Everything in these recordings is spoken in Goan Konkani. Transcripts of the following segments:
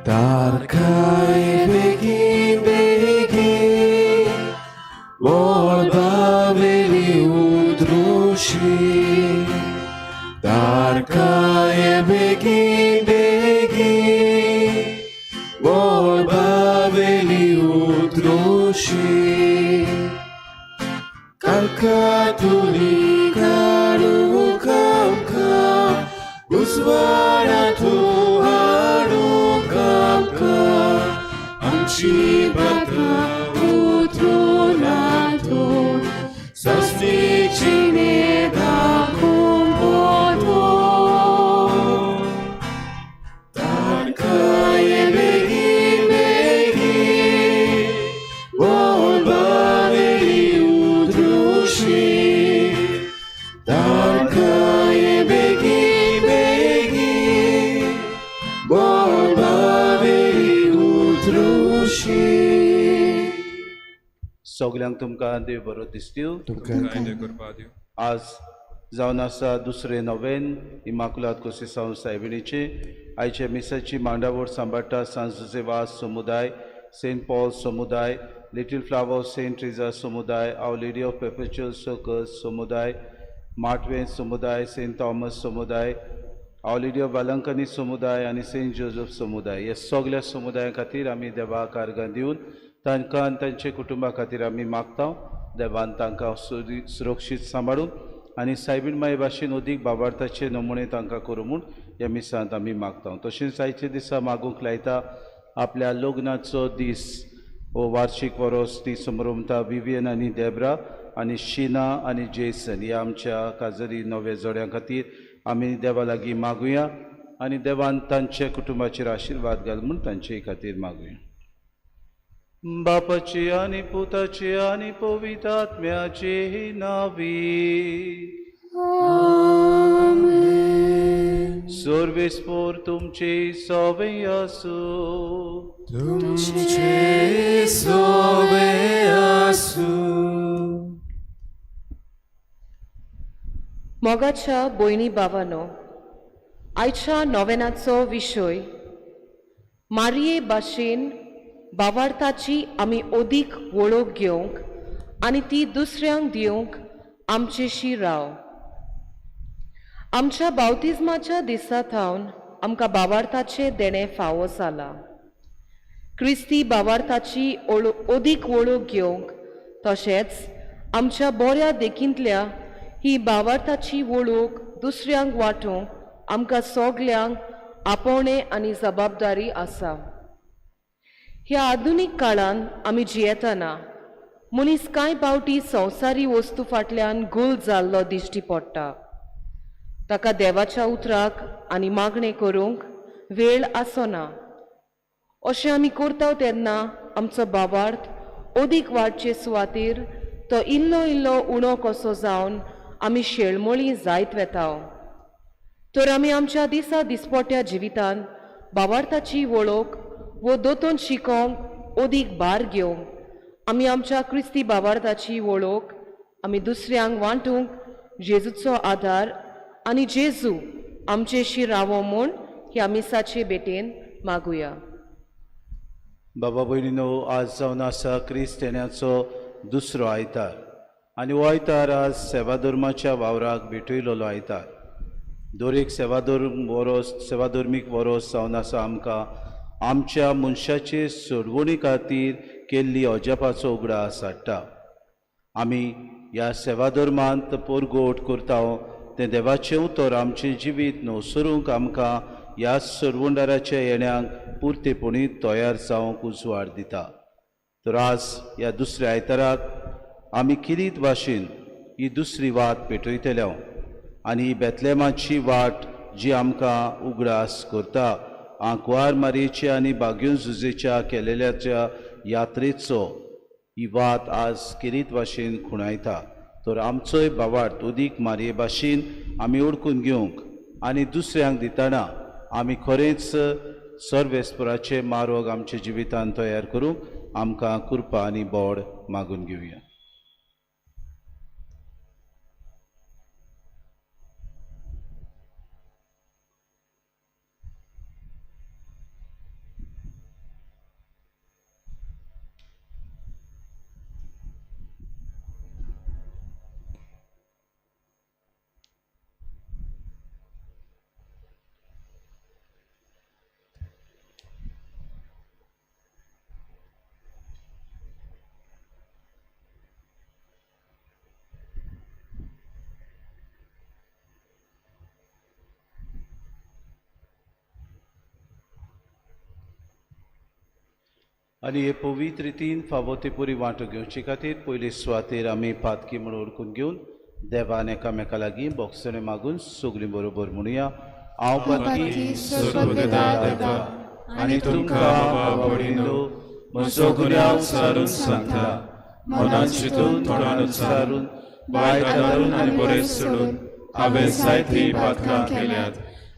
तारखाय बेगीन बेगीन मळबावेली उद्रुशी तारखाय बेगीन बेगीन मळबावेली उद्रुशी कालकातुली काडूंक आमकां उजवाडांतू हाडूंक आमकां आमची पत्रां उतरून हातून सासणीची दाखोवंक पोरतून. तारखाय बेगीन बेगीन मळबावेली उद्रुशी तारखाय बेगीन बेगीन मळबावेली उद्रुशी. सगल्यांक तुमकां देव बरो दिसत्यो. तुमकांय देव कृपा दिवं. आज जावन आसा दुसरें नोवेन इमाकुलात कोसेसांव सायबिणीचे. आयच्या मिसाची मांडावळ सांबाळटा सांज वास समुदाय, सेंट पॉल समुदाय, लिटील फ्लावर सेंट ट्रिजा समुदाय, our lady of perpetual succour समुदाय, माटवे समुदाय, सेंट थॉमस समुदाय, our lady of Velankanni समुदाय आनी सेंट जोजफ समुदाय. ह्या सगल्या समुदाया खातीर आमी देवाक आर्गां दिवन तांकां आनी तांच्या कुटुंबा खातीर आमी मागता. देवान तांकां सुरक्षीत सांबाळून आनी सायबीण माये भाशेन अदीक बाबार्थाचे नमुने तांकां करूं म्हूण ह्या मिसांत आमी मागता. तशेंच आयच्या दिसा मागूंक लायता आपल्या लग्नाचो दीस हो वार्षीक वरोस ती संभ्रमता विवियन आनी देब्रा आनी शिना आनी जेसन ह्या आमच्या काजरी नव्या जोड्यां खातीर आमी देवा लागीं मागुया आनी देवान तांच्या कुटुंबाचेर आशिर्वाद घाल म्हूण तांचे खातीर मागुया. बापाची आनी पुताची आनी पवित्र आत्म्याची नावी. सर्वेस्पोर तुमचे सवे आसूं. तुमचे सोबे आसूं. मोगाच्या भयणी भावानो, आयच्या नोवेनाचो विशय मारये भाशेन बावार्थाची आमी अदीक वळख घेवंक आनी ती दुसऱ्यांक दिवंक आमचेशी राव. आमच्या बावतिज्माच्या दिसा थावन आमकां बावार्थाचें देणें फावो जालां. क्रिस्ती बावार्थाची अदीक वळख घेवंक तशेंच आमच्या बऱ्या देखींतल्या ही बावार्थाची वळख दुसऱ्यांक वांटूंक आमकां सगल्यांक आपोवणें आनी जबाबदारी आसा. ह्या आधुनीक काळान आमी जियेतना मनीस कांय पावटी संवसारी वस्तू फाटल्यान गुल जाल्लो दिश्टी पडटा. ताका देवाच्या उतराक आनी मागणें करूंक वेळ आसना. अशें आमी करता तेन्ना आमचो बावार्थ अदीक वाडचे सुवातेर तो इल्लो इल्लो उणो कसो जावन आमी शेळमोळी जायत वेता. तर आमी आमच्या दिसा दिसपट्या जिवितान बावार्थाची वळख वो दोतोन शिकोवंक अदीक भार घेवंक आमी आमच्या क्रिस्ती बावार्थाची वळख आमी दुसऱ्यांक वांटूंक जेजूचो आदार आनी जेजू आमचेशी रावो म्हूण ह्या मिसाचे भेटेन मागुया. बाबा भयणीनो, आज जावन आसा क्रिस्त येण्याचो दुसरो आयतार आनी हो आयतार आज सेवाधर्माच्या वावराक भेटयलेलो आयतार. दर एक सेवाधर्म वरोस सेवाधर्मीक वरोस जावन आसा आमकां आमच्या मनशाचे सोडवणी खातीर केल्ली अजापाचो उगडास हाडटा. आमी ह्या सेवाधर्मांत परगोट करता तें देवाचें उतर आमचें जिवीत नवसरूंक आमकां ह्या सरवंडाराच्या येण्याक पुरतेपणी तयार जावंक उजवाड दिता. तर आज ह्या दुसऱ्या आयताराक आमी किरीत भाशेन ही दुसरी वाट पेटयतले आनी ही बेतलेमाची वाट जी आमकां उगडास करता आंकवार मारयेच्या आनी बाग्यून जुजेच्या केलेल्याच्या यात्रेचो ही वात आज किरीत भाशेन खुणायता. तर आमचोय बावार्थ अदीक मारये भाशेन आमी ओडकून घेवंक आनी दुसऱ्यांक दितना आमी खरेंच सर्वेस्पराचे मारोग आमच्या जिवितान तयार करूंक आमकां कृपा आनी बोड मागून घेवया. आनी हे पवित्र रितीन फावो ते पुरी वांटो घेवचे खातीर पयले सुवातेर आमी पातकी म्हूण ओळखून घेवन देवान एकामेका लागीं बोगसणें मागून सगळीं बरोबर म्हणुया. हांव पातकी सर्वगता देवा आनी तुमकां बाबा भयणीनो म्हजो गुन्यांव सारून सांगता. मनान चिंतून तोंडान उच्चारून वायट आदारून आनी बरें सोडून हांवें जायतीं पातकां केल्यात.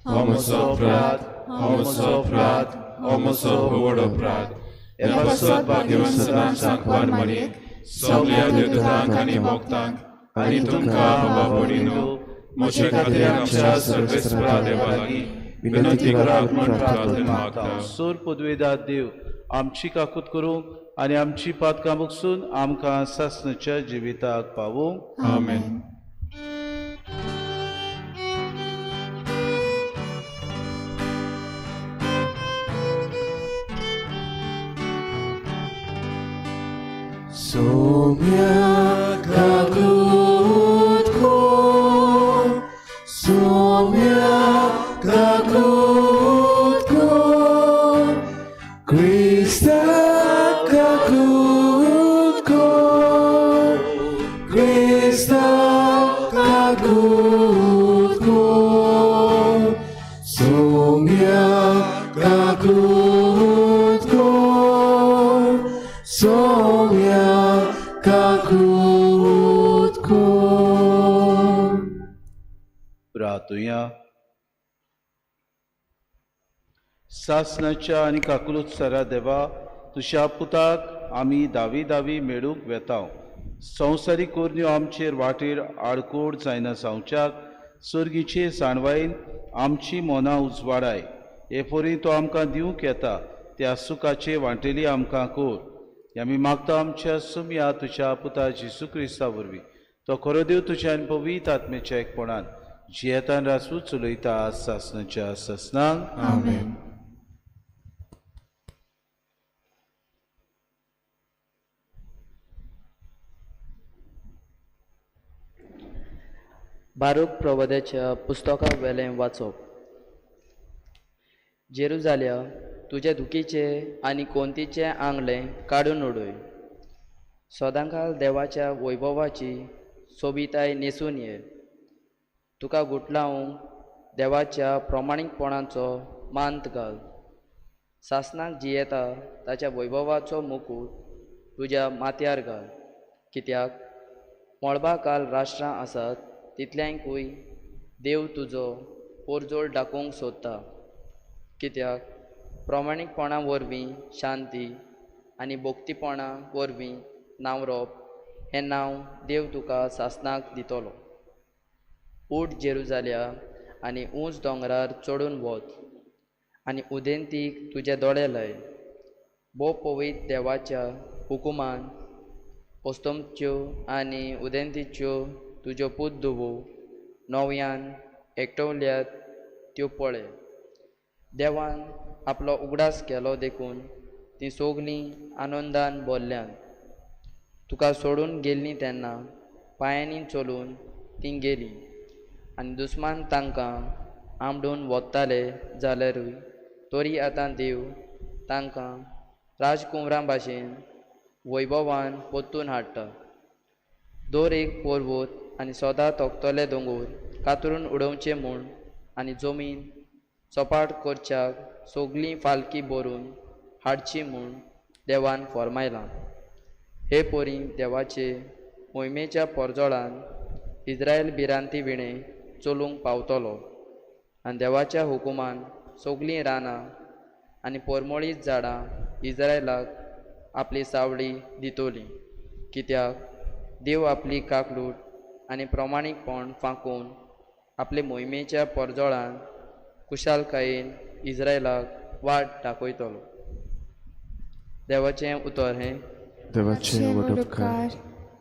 हो म्हजो अपराध, हो म्हजो अपराध, हो म्हजो व्हड अपराध. ह्या पासत भाग्यवान सदांच सांकवार मरेक सगल्या देवदूतांक आनी भक्तांक आनी तुमकां बाबा भयणीनो म्हजे खातीर आमच्या सर्वेस्परा देवा लागीं विनंती करात म्हूण प्रार्थना मागता. सोर पदवेदार देव आमची काकूत करूंक आनी आमची पातकां बगसून आमकां सासणाच्या जिविताक पावोवंक. आमेन. Somia kakut ko, Somia kakut ko, Krista kakut ko, Krista kakut ko, Somia kakut ko, Somia kakut ko. प्रातुया. सासणाच्या आनी काकुलूत सरा देवा, तुज्या पुताक आमी दावी दावी मेळूंक वेता. संवसारीक कोरन्यो आमचेर वाटेर आडकोड जायना जावच्याक सर्गीचे जाणवायेन आमची मनां उजवाडाय. हे परी तो आमकां दिवंक येता त्या सुखाचे वांटेली आमकां कोर. हे आमी मागता आमच्या सुमया तुज्या पुता जेजू क्रिस्ता वरवीं. तो खरो देव तुज्या आनी पवित्र आत्म्याच्या एकपणान जियेतान रासू चलयता सासणाच्या सासणाक. आमेन. बारूक प्रवोद्याच्या पुस्तका वेलें वाचप. जेरुजाल्या, तुजे दुखीचें आनी कोंतीचें आंगलें काडून उडय. सदांकाल देवाच्या वैभवाची सोबिताय न्हेसून ये. तुका गुटलावंक देवाच्या प्रमाणीकपणाचो मांत घाल. सासणाक जियेता ताच्या वैभवाचो मुकूट तुज्या माथ्यार घाल. कित्याक मळबा काल राष्ट्रां आसात तितल्यांकूय देव तुजो पोरजोळ दाखोवंक सोदता. कित्याक प्रमाणीकपणा वरवीं शांती आनी भक्तीपणा वरवीं नांवरोप हें नांव देव तुका सासणाक दितलो. उठ जेरुजाल्या आनी ऊंच दोंगरार चडून वच आनी उदेंतीक तुजे दोळे लाय. भोव पवित्र देवाच्या हुकुमान अस्तमच्यो आनी उदेंतीच्यो तुज्यो पूत धुवो नव्यान एकटवल्यात त्यो पळय. देवान आपलो उगडास केलो देखून तीं सगलीं आनंदान भरल्यांत. तुका सोडून गेल्लीं तेन्ना पांयांनी चलून तीं गेलीं आनी दुस्मान तांकां आमडून वताले जाल्यारूय तरी आतां देव तांकां राजकुंवरां भाशेन वैभवान परतून हाडटा. दर एक पर्वत आनी सदां तोखतले दोंगोर कातरून उडोवचे म्हूण आनी जमीन सपाट करच्याक सगलीं फालकी भरून हाडची म्हूण देवान फर्मायलां. हे परी देवाचे मोहिमेच्या परजळान इस्रायल भिरांती विणें चलूंक पावतलो आनी देवाच्या हुकुमान सगलीं रानां आनी परमळीत झाडां इस्रायलाक आपली सावळी दितली. कित्याक देव आपली काकलूट आनी प्रमाणीकपण फांकून आपले मोहिमेच्या परजळान खुशालकायेन इस्रायलाक वाट दाखयतलो. देवाचें उतर हें. देवाचे व्हड उपकार.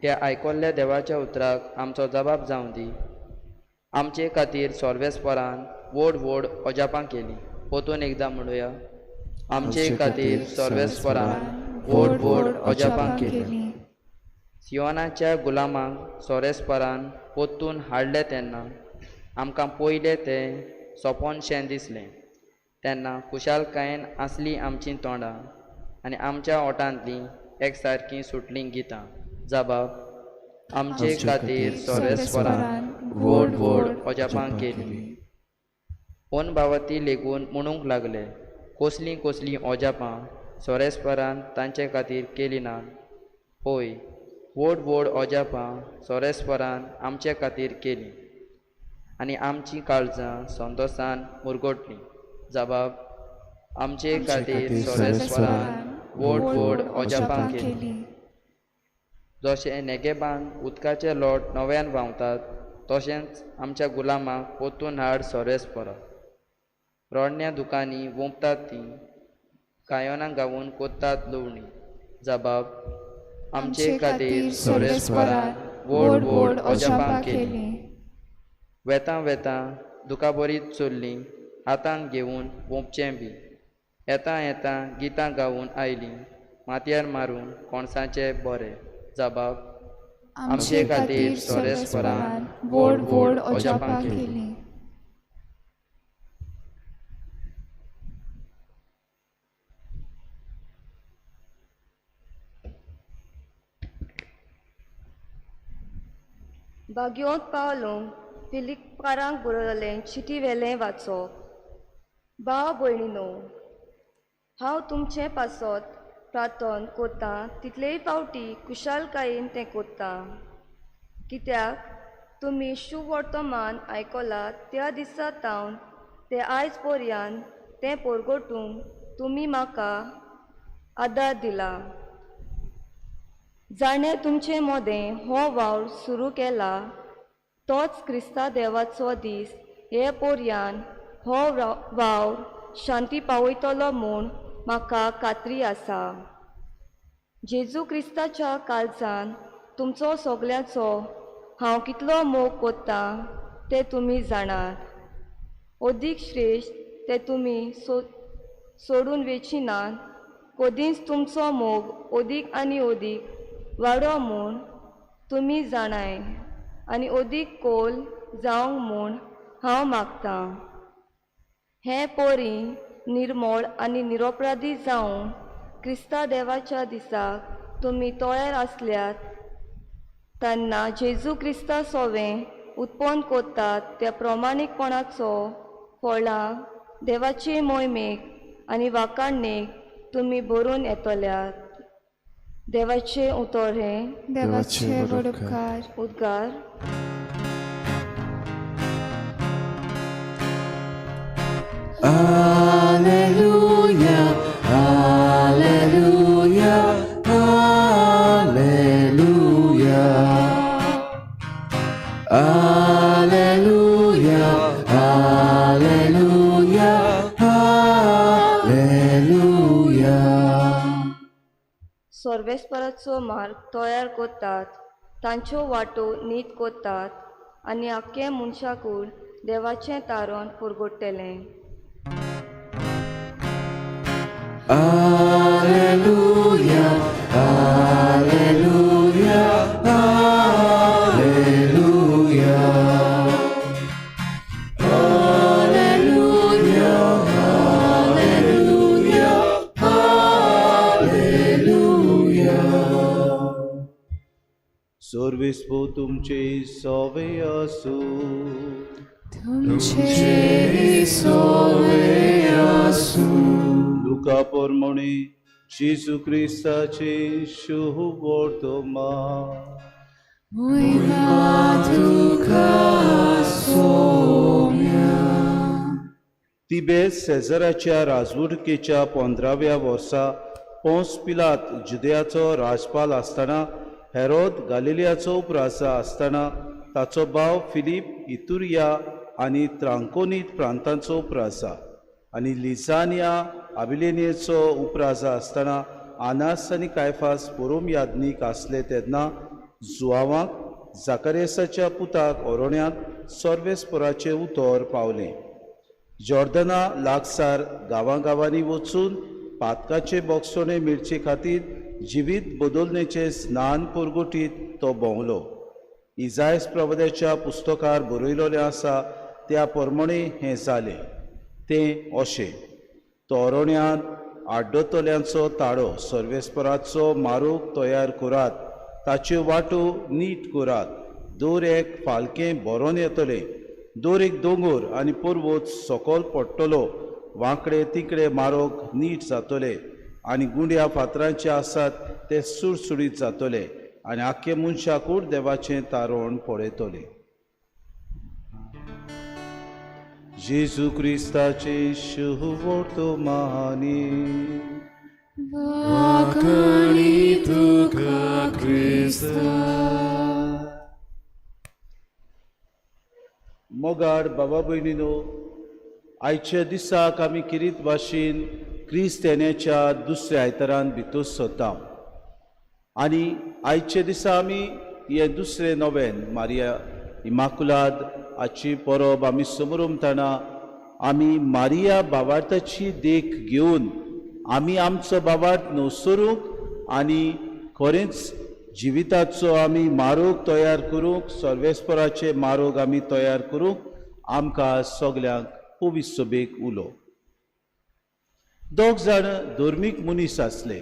ह्या आयकल्ल्या देवाच्या उतराक आमचो जबाब जावं दी. आमचे खातीर सर्वेस्परान व्हड व्हड अजापां केलीं. परतून एकदां म्हणुया. आमचे खातीर सर्वेस्परान व्हड व्हड अजापां केलीं. सियोनाच्या गुलामांक सोरेस्परान परतून हाडले तेन्ना आमकां पयलें तें सपनशें दिसलें. तेन्ना खुशालकायेन आसलीं आमचीं तोंडां आनी आमच्या ओटांतलीं एकसारकीं सुटलीं गितां. जबाब आमचे खातीर सोरेस्परान व्हड व्हड अजापां केलीं. ओन बावती लेगून म्हणूंक लागले, कसलीं कसलीं अजापां सोरेस्परान तांचे खातीर केलीं ना. होय, व्हड व्हड अजापां सोरेस्परान आमचे खातीर केलीं आनी आमचीं काळजां संतोसान मुरगटलीं. जबाब आमचे खातीर सोरेस्परान व्हड व्हड अजापां केलीं. जशें नेगेबान उदकाचे लोट नव्यान व्हांवतात तशेंच आमच्या गुलामाक पोतून हाड सोरेस्परा. रोडण्या दुकांनी वोंपतात तीं, गायनां गावन कोत्तात लुवणी. जबाब आमचे खातीर सोरेस्परान व्हड व्हड अजापां केलीं. वेतां वेतां दुकाबरीत चल्लीं, हातान घेवन वोंपचें बी. येता येता गितां गावन आयलीं, माथ्यार मारून कोणसाचें बरें. जबाब आमचे खातीर सोरेस्परान व्हड व्हड अजापां केलीं. बागयोंत पावलोंक फिलिपकारांक बरयलें चिटी वेलें वाचप. भाव भयणीनो, हांव तुमचें पासत प्रार्थन कोत्तां तितलेय फावटी खुशालकायेन तें कोत्तां, कित्याक तुमी शुवर्तमान आयकलां त्या दिसा तावन ते आयज पर्यान तें परगटूंक तुमी म्हाका आदार दिला. जाणें तुमचे मदें हो वावर सुरू केला तोच क्रिस्ता देवाचो दीस हे पर्यान हो वावर शांती पावयतलो म्हूण म्हाका खात्री आसा. जेजू क्रिस्ताच्या काळजान तुमचो सगल्यांचो हांव कितलो मोग कोत्तां तें तुमी जाणात. अदीक श्रेश्ठ तें तुमी सोडून वेची नात. कदींच तुमचो मोग अदीक आनी अदीक वाडो म्हूण तुमी जाणाय आनी अदीक कोल जावंक म्हूण हांव मागतां. हें पोरी निर्मळ आनी निरोपराधी जावन क्रिस्ता देवाच्या दिसाक तुमी तयार आसल्यात तेन्ना जेजू क्रिस्ता सोवें उत्पन्न कोत्तात त्या प्रमाणीकपणाचो फळां देवाचे मोहिमेक आनी वाखाणणेक तुमी भरून येतल्यात. देवाचें उतर हें देवाचे व्हड उपकार. उद्गार. Alleluia, Alleluia, Alleluia. Alleluia, Alleluia, Alleluia. सर्वेस्पराचो मार्ग तयार कोत्तात, तांच्यो वाटो नीत कोत्तात आनी आख्खें मनशाकूळ देवाचें तारण पुरगोट्टेलें. Alleluia, Alleluia, Alleluia. Alleluia, Alleluia, Alleluia. सर्वेस्पो तुमचे सोवे आसूं. तुमचे सोवे आसूं. लुका पोरमोणे जेजू क्रिस्ताचे शुभवर्तमान. मोहिमा तुका सोम्या. तिबेर सेजराच्या राजवटकेच्या 15व्या वर्सा पोंस पिलात जुदयाचो राजपाल आसतना, हेरोद गालिलियाचो उपराजा आसतना, ताचो भाव फिलीप इतुरिया आनी त्रांकोनीत प्रांतांचो उपराजा आनी लिझानिया आबिलेनियेचो उपराजा आसतना, आनास आनी कायफास पोरोम याज्ञीक आसले तेन्ना जुआवाक जाकारियसाच्या पुताक ओरोण्यांत सर्वेस्पराचें उतर पावलें. जॉर्दना लागसार गांवागांवांनी वचून पातकाचे बोगसणे मेळचे खातीर जिवीत बदलण्याचें स्नान परगटीत तो भोंवलो. इजायस प्रबोधाच्या पुस्तकार बरयलेलें आसा त्या प्रमाणे हें जालें तें अशें, तो अरण्यांत आड्डतल्यांचो ताळो, सर्वेस्पराचो मारूक तयार करात, ताच्यो वाटो नीट करात. दर एक फालकें भरोन येतलें, दर एक दोंगर आनी पर्वत सकयल पडटलो, वांकडे तिकडे मारोक नीट जातले आनी गुंड्या फातरांचे आसात ते सुडसुडीत जातले आनी आख्खे मनशाकूड देवाचें तारण पळयतले. जेजू क्रिस्ताचे शुभवर्तमानी. वाकणी तुका क्रिस्ता. मोगाड बाबा भयणीनो, आयच्या दिसाक आमी किरीत भाशेन क्रिस्त येण्याच्या दुसऱ्या आयतारान भितर सरता आनी आयच्या दिसा आमी हे दुसरें नवेन मारिया इमाकुलाद हाची परब आमी समरमतना आमी मारिया बावार्थाची देख घेवन आमी आमचो बावार्थ नवसरूंक आनी खरेंच जिविताचो आमी मारोग तयार करूंक, सर्वेस्पराचे मारोग आमी तयार करूंक आमकां सगल्यांक पवित्र सभेक उलो. दोग जाण धर्मीक मनीस आसले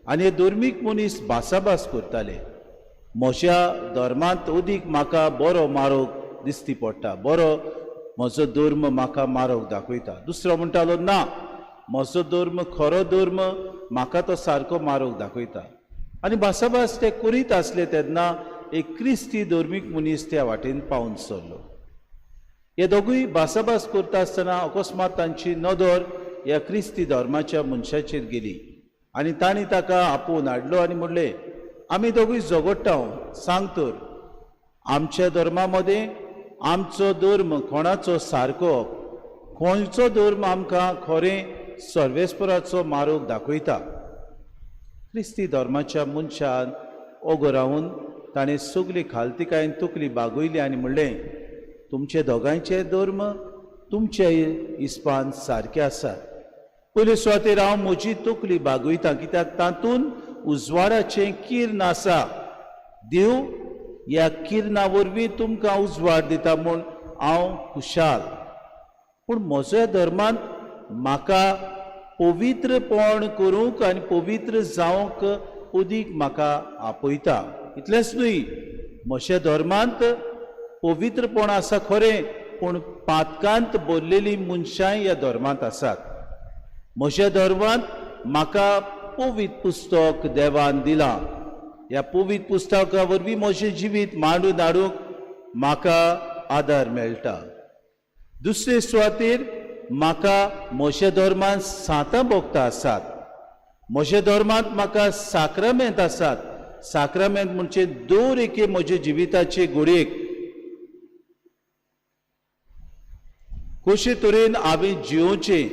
आनी हे धर्मीक मनीस भासाभास करताले. म्हज्या धर्मांत अदीक म्हाका बरो मारोग दिसती पडटा, बरो म्हजो धर्म म्हाका मारोग दाखयता. दुसरो म्हणटालो ना, म्हजो धर्म खरो धर्म, म्हाका तो सारको मारोग दाखयता. आनी भासाभास ते करीत आसले तेन्ना एक क्रिस्ती धर्मीक मनीस त्या वाटेन पावून सरलो. हे दोगूय भासाभास करता आसतना अकस्मात तांची नदर ह्या क्रिस्ती धर्माच्या मनशाचेर गेली आनी तांणी ताका आपोवन हाडलो आनी म्हणलें, आमी दोगूय झगडटा, सांग तर आमच्या धर्मा मदें आमचो धर्म कोणाचो सारको, खंयचो धर्म आमकां खरें सर्वेस्पराचो मारोग दाखयता. क्रिस्ती धर्माच्या मनशान ओगो रावन ताणें सगली खालतिकायेन तकली बागयली आनी म्हणलें, तुमचे दोगांयचे धर्म तुमचे इस्पान सारके आसात. पयले सुवातेर हांव म्हजी तकली बागयता कित्याक तातूंत उजवाडाचें किर्ण आसा. देव ह्या किर्णा वरवीं तुमकां उजवाड दिता म्हूण हांव खुशाल. पूण म्हज्या धर्मांत म्हाका पवित्रपण करूंक आनी पवित्र जावंक अदीक म्हाका आपयता. इतलेंच न्हय, म्हज्या धर्मांत पवित्रपण आसा खरें, पूण पातकांत भरलेलीं मनशांय ह्या धर्मांत आसात. म्हज्या धर्मांत म्हाका पवित्र पुस्तक देवान दिलां. ह्या पवित्र पुस्तका वरवीं म्हजें जिवीत मांडून हाडूंक म्हाका आदार मेळटा. दुसरे सुवातेर म्हाका म्हज्या धर्मांत सांतां भोगता आसात. म्हज्या धर्मांत म्हाका साक्रामेंत आसात. साक्रामेंत म्हणजे दर एके म्हज्या जिविताचे घडयेक कशे तरेन हांवें जियोवचें,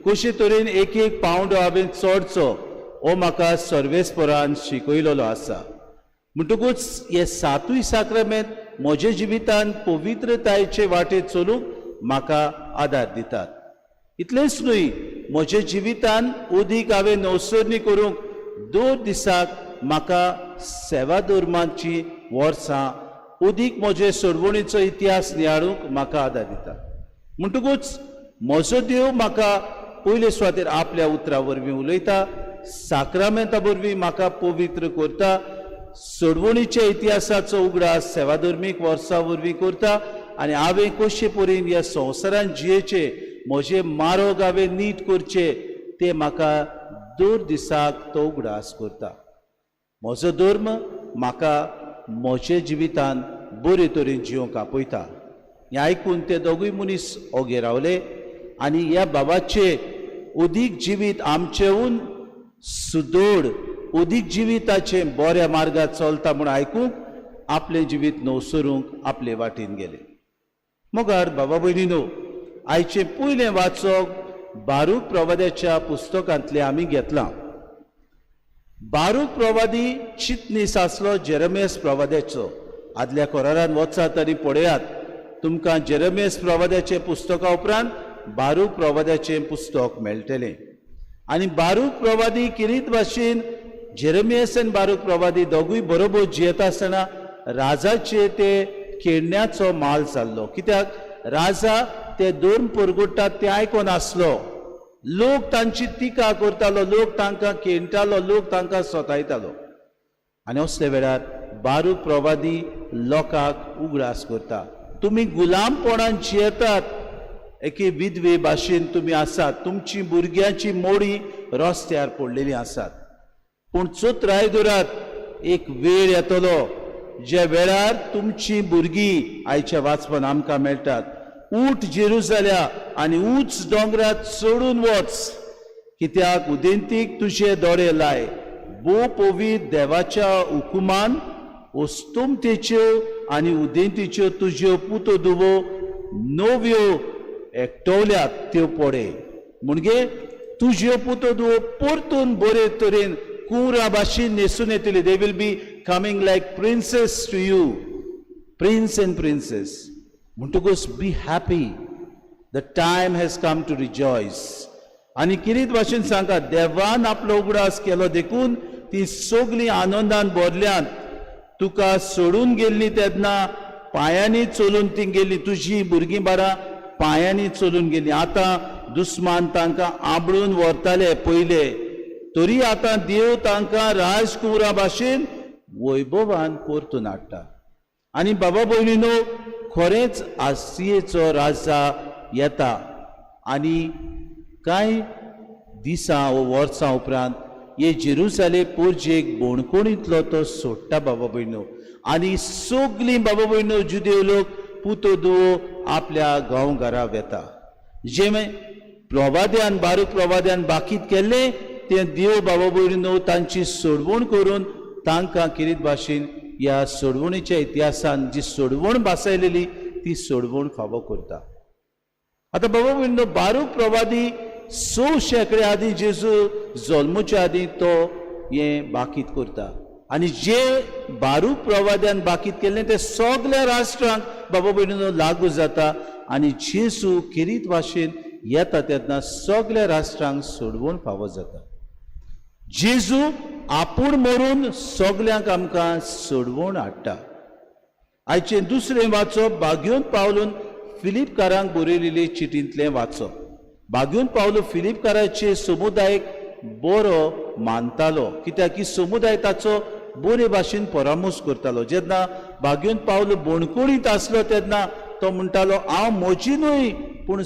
कशे तरेन एक एक पावंडो हांवें चडचो हो म्हाका सर्वेस्परान शिकयलेलो आसा. म्हणटकूच हे सातूय साक्रामेंत म्हज्या जिवितान पवित्रतायेचे वाटेर चलूंक म्हाका आदार दितात. इतलेंच न्हय, म्हज्या जिवितान अदीक हांवें नवसरणी करूंक दर दिसाक म्हाका सेवा धर्माची वर्सां अदीक म्हजे सोडवणीचो इतिहास नियाळूंक म्हाका आदार दिता. म्हणटकूच म्हजो देव म्हाका पयले सुवातेर आपल्या उतरा वरवीं उलयता, साक्रामेंता वरवीं म्हाका पवित्र करता, सोडवणीच्या इतिहासाचो उगडास सेवाधर्मीक वर्सां वरवीं करता आनी हांवें कशे परीन ह्या संवसारान जियेचें, म्हजें मारोग हांवें नीट करचें तें म्हाका दर दिसाक तो उगडास करता. म्हजो धर्म म्हाका म्हज्या जिवितान बरे तरेन जिवंक आपयता. हें आयकून ते दोगूय मनीस ओगे रावले आनी ह्या बाबाचे अदीक जिवीत आमचेहून सुदोड अदीक जिविताचें बऱ्या मार्गार चलता म्हूण आयकूंक आपलें जिवीत नवसरूंक आपले वाटेन गेले. मगार बाबा भयणीनो, आयचें पयलें वाचक बारूक प्रवाद्याच्या पुस्तकांतलें आमी घेतलां. बारूक प्रवादी चितनीस आसलो जेरमेस प्रवाद्याचो. आदल्या कोरारान वचात आनी पळयात, तुमकां जेरमेस प्रवाद्याचें पुस्तका उपरांत बारूक प्रवाद्याचें पुस्तक मेळटलें. आनी बारूक प्रवादी किरीत भाशेन जेरमियस आनी बारूक प्रवादी दोगूय बरोबर जियेता आसतना राजाचे ते खेळण्याचो माल जाल्लो. कित्याक राजा ते धर्म परगुट्टात ते आयकोन आसलो. लोक तांची टिका करतालो, लोक तांकां केणटालो, लोक तांकां सोतायतालो. आनी असल्या वेळार बारूक प्रवादी लोकांक उगडास करता, तुमी गुलामपणान जियेतात, एके विधवे भाशेन तुमी आसात, तुमची भुरग्यांची मोडी रस्त्यार पडलेली आसात, पूण चतुराय दवरात, एक वेळ येतलो ज्या वेळार तुमची भुरगीं आयच्या वाचपान आमकां मेळटात. उठ जेरुजाल्या आनी उंच दोंगरार चडून वच, कित्याक उदेंतीक तुजे दोळे लाय, भोव पवित्र देवाच्या हुकुमान अस्तमतेच्यो आनी उदेंतीच्यो तुज्यो पुतो दुवो नव्यो एकटवल्यात त्यो पडे. म्हणजे तुज्यो पुतो दुवो परतून बरे तरेन कुंवरा भाशेन न्हेसून येतली. They will be coming like princes to you, prince and princess. म्हणटकूच be happy, the time has come to rejoice. आनी किरीत भाशेन सांगा, देवान आपलो उगडास केलो देखून ती सगळीं आनंदान भरल्यांत. तुका सोडून गेल्ली तेन्ना पांयांनी चलून ती गेली, तुजी भुरगीं बारां पांयांनी चलून गेली. आतां दुस्मान तांकां आबळून व्हरताले पयले, तरी आतां देव तांकां राजकुंवरा भाशेन वैभवान परतून हाडटा. आनी बाबा भयणीनो, खरेंच आसियेचो राजा येता आनी कांय दिसां वो वर्सां उपरांत हे जेरुजाले पोरजेक बोणकोणींतलो तो सोडटा बाबा भयणो. आनी सगलीं बाबा भयणो जुदेव लोक पुतो दुवो आपल्या गांव घरा वेता. जें प्रवाद्यान बारूक प्रवाद्यान बाकीत केल्लें तें देव बाबा भयणीनो तांची सोडवण करून तांकां किरीत भाशेन ह्या सोडवणीच्या इतिहासान जी सोडवण भासायलेली ती सोडवण फावो करता. आतां बाबा भयणीनो, बारूक प्रवादी 6 शेंकड्या आदीं जेजू जल्मच्या आदीं तो हें बाकीत करता. आनी जे बारूक प्रवाद्यान बाकीत केल्लें तें सगल्या राष्ट्रांक बाबा भयणीनो लागू जाता. आनी जेजू किरीत भाशेन येता तेन्ना सगल्या राष्ट्रांक सोडवण फावो जाता. जेजू आपूण मरून सगल्यांक आमकां सोडवण हाडटा. आयचें दुसरें वाचप बाग्योन पावलून फिलिपकारांक बरयलेले चिटींतलें वाचप. बाग्योन पावलो फिलिपकाराचे समुदायक बरो मानतालो, कित्याक की समुदाय ताचो बरे भाशेन परामर्श करतालो. जेन्ना बाग्योन पावलो बोणकोणींत आसलो तेन्ना तो म्हणटालो, हांव म्हजी न्हय पूण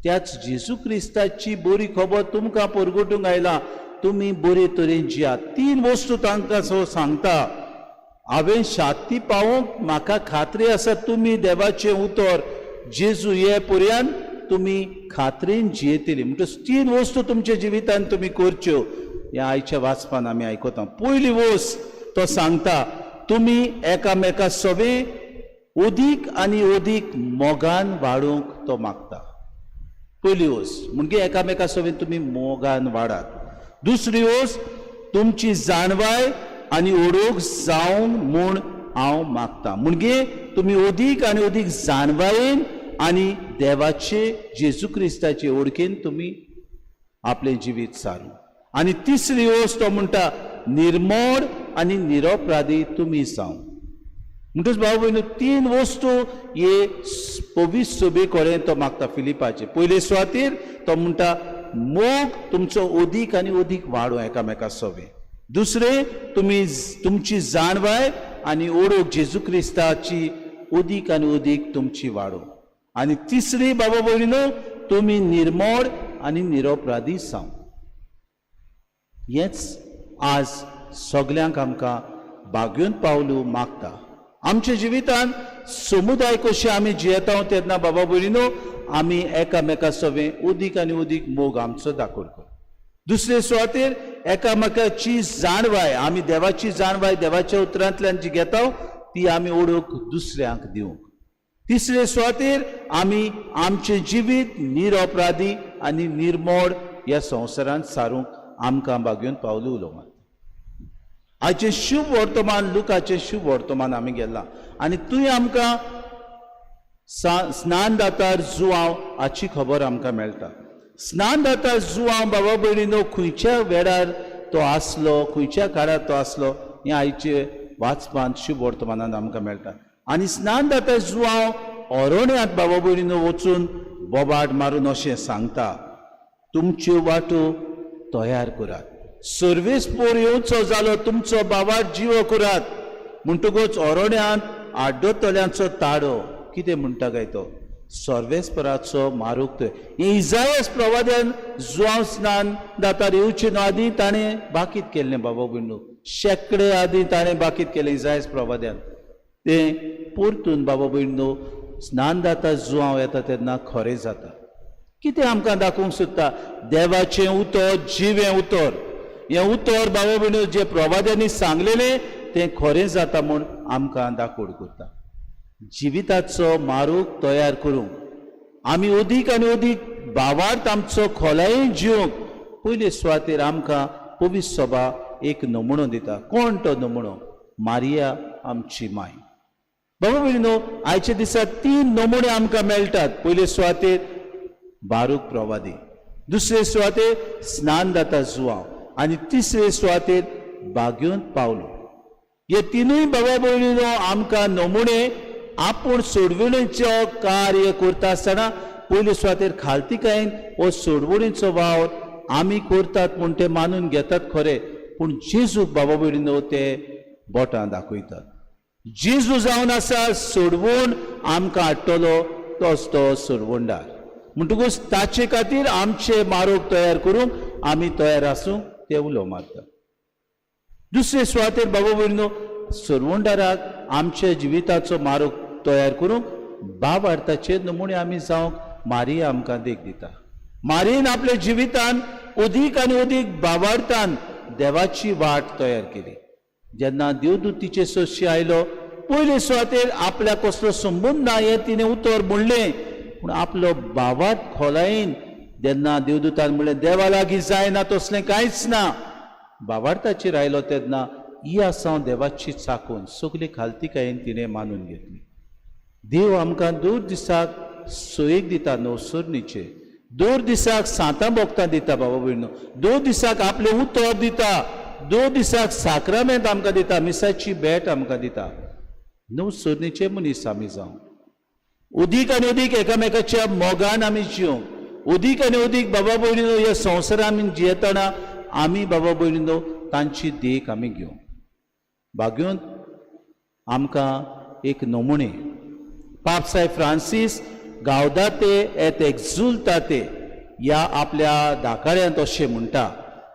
त्याच जेजू क्रिस्ताची बरी खबर तुमकां परगटूंक आयला, तुमी बरे तरेन जियात. 3 वस्तू तांकां सो सांगता, हांवें शांती पावोवंक म्हाका खात्री आसा, तुमी देवाचें उतर जेजू ये पर्यंत तुमी खात्रेन जियेतली. म्हणटकच 3 वस्तू तुमच्या जिवितान तुमी करच्यो ह्या आयच्या वाचपान आमी आयकता. पयली वस्त तो सांगता, तुमी एकामेका सवे अदीक आनी अदीक मोगान वाडूंक तो मागता. पयली वस्त म्हणजे एकामेका सवे तुमी मोगान वाडात. दुसरी वस्त, तुमची जाणवाय आनी ओळख जावंक म्हूण हांव मागता. म्हणजे तुमी अदीक आनी अदीक जाणवायेन आनी देवाचे जेजू क्रिस्ताचे ओळखेन तुमी आपलें जिवीत सारू. आनी तिसरी वस्त तो म्हणटा, निर्मोड आनी निरपराधी तुमी जावं. म्हणटच भाव भयणीनो, 3 वस्तू हे पवित्र सभे कडेन तो मागता फिलिपाचे. पयले सुवातेर तो म्हणटा, मोग तुमचो अदीक आनी अदीक वाडूं एकामेका सवे. दुसरें, तुमी तुमची जाणवाय आनी ओळख जेजू क्रिस्ताची अदीक आनी अदीक तुमची वाडूं. आनी तिसरी बाबा भयणीनो, तुमी निर्मोड आनी निरपराधी जावं. हेंच आज सगल्यांक आमकां बागयोन पावलू मागता. आमच्या जिवितान समुदाय कशें आमी जियेता तेन्ना बाबा भयणीनो आमी एकामेका सवे अदीक आनी अदीक मोग आमचो दाखोवचो. दुसरे सुवातेर एकामेकाची जाणवाय, आमी देवाची जाणवाय देवाच्या उतरांतल्यान जी घेता ती आमी ओळख दुसऱ्यांक दिवंक. तिसरे सुवातेर आमी आमचें जिवीत निरपराधी आनी निर्मोड ह्या संवसारांत सारूंक आमकां बागयोन पावलू उलोवंक. आयचें शुभ वर्तमान, लुकाचें शुभ वर्तमान आमी गेलां आनी तुवें आमकां स्नानदातार जुवांव हाची खबर आमकां मेळटा. स्नानदातार जुवांव बाबा भयणीनो खंयच्या वेळार तो आसलो, खंयच्या काळार तो आसलो हें आयचे वाचपांत शुभ वर्तमानान आमकां मेळटा. आनी स्नानदातार जुवांव अरण्यांत बाबा भयणीनो वचून बोबाट मारून अशें सांगता, तुमच्यो वाटो तयार करात. सर्वेस्पोर येवचो जालो तुमचो बाबार जिवो करात. म्हणटकूच ओरोड्यांत आड्डतल्यांचो ताडो कितें म्हणटा काय तो सर्वेस्पराचो मारूक थंय. इजायस प्रवाद्यान जुआंव स्नान दातार येवचे न्हू आदीं ताणें बाकीत केल्लें बाबा भयणू, शेंकडे आदीं ताणें बाकीत केलें इजायस प्रवाद्यान. तें परतून बाबा भयणू स्नान दाता जुआंव येता तेन्ना खरें जाता. कितें आमकां दाखोवंक सोदता? देवाचें उतर जिवें उतर. हें उतर बाबा भयणू जे प्रवाद्यांनी सांगलेलें तें खरें जाता म्हूण आमकां दाखोवड करता. जिविताचो मारूक तयार करूंक आमी अदीक आनी अदीक भावार्थ आमचो खोलायेन जिवंक पयले सुवातेर आमकां पवित्र सभा एक नमुणो दिता. कोण तो नमुणो? मारिया आमची माय. बाबा भयणीनो, आयच्या दिसा तीन नमुणे आमकां मेळटात. पयले सुवातेर बारूक प्रवादी, दुसरे सुवातेर स्नानदाता जुआंव आनी तिसरे सुवातेर बागयोंत पावलो. हे तिनूय बाबा भयणीनो आमकां नमुणे आपूण सोडवणीचो कार्य करता आसतना पयले सुवातेर खालतीकायेन हो सोडवणीचो वावर आमी करतात म्हूण ते मानून घेतात खरें, पूण जेजूक बाबा भयणीनो ते बोटां दाखयतात. जेजू जावन आसा सोडवण आमकां हाडटलो तोच तो सोडवणदार. म्हणटकूच ताचे खातीर आमचे मारोग तयार करूंक आमी तयार आसूंक ते उलो मारतात. दुसरे सुवातेर बाबा भयणीनो सोडवणदाराक आमच्या जिविताचो मारोग तयार करूंक बाबार्थाचे नमुणे आमी जावंक मारिया आमकां देख दिता. मारियेन आपल्या जिवितान अदीक आनी अदीक बाबार्थान देवाची वाट तयार केली. जेन्ना देवदूत तिचे सोशी आयलो पयले सुवातेर आपल्याक कसलो संबंद ना हें तिणें उतर म्हणलें, पूण आपलो भावार्थ खोलायेन जेन्ना देवदूतान म्हणलें देवा लागीं जायना तसलें कांयच ना, भावार्थाचेर आयलो तेन्ना ही आसा देवाची चाकून सगली खालतीकायेन तिणें मानून घेतली. देव आमकां दर दिसाक सोयीक दिता नवसरणीचे, दर दिसाक सांतां भोगतां दिता बाबा भयणो, दर दिसाक आपलें उतर दिता, दर दिसाक साक्रामेंत आमकां दिता, मिसाची भेट आमकां दिता. नवसरणीचे मनीस आमी जावं अदीक आनी अदीक एकामेकाच्या मोगान आमी जिवंक, अदीक आनी अदीक बाबा भयणीनो ह्या संवसारान आमी जियेतना आमी बाबा भयणीनो तांची देख आमी घेवंक. बागयोंत आमकां एक नमुणे पाप साहेब फ्रांसीस गावदाते एत एक्झुलताते ह्या आपल्या दाकाड्यांत अशें म्हणटा,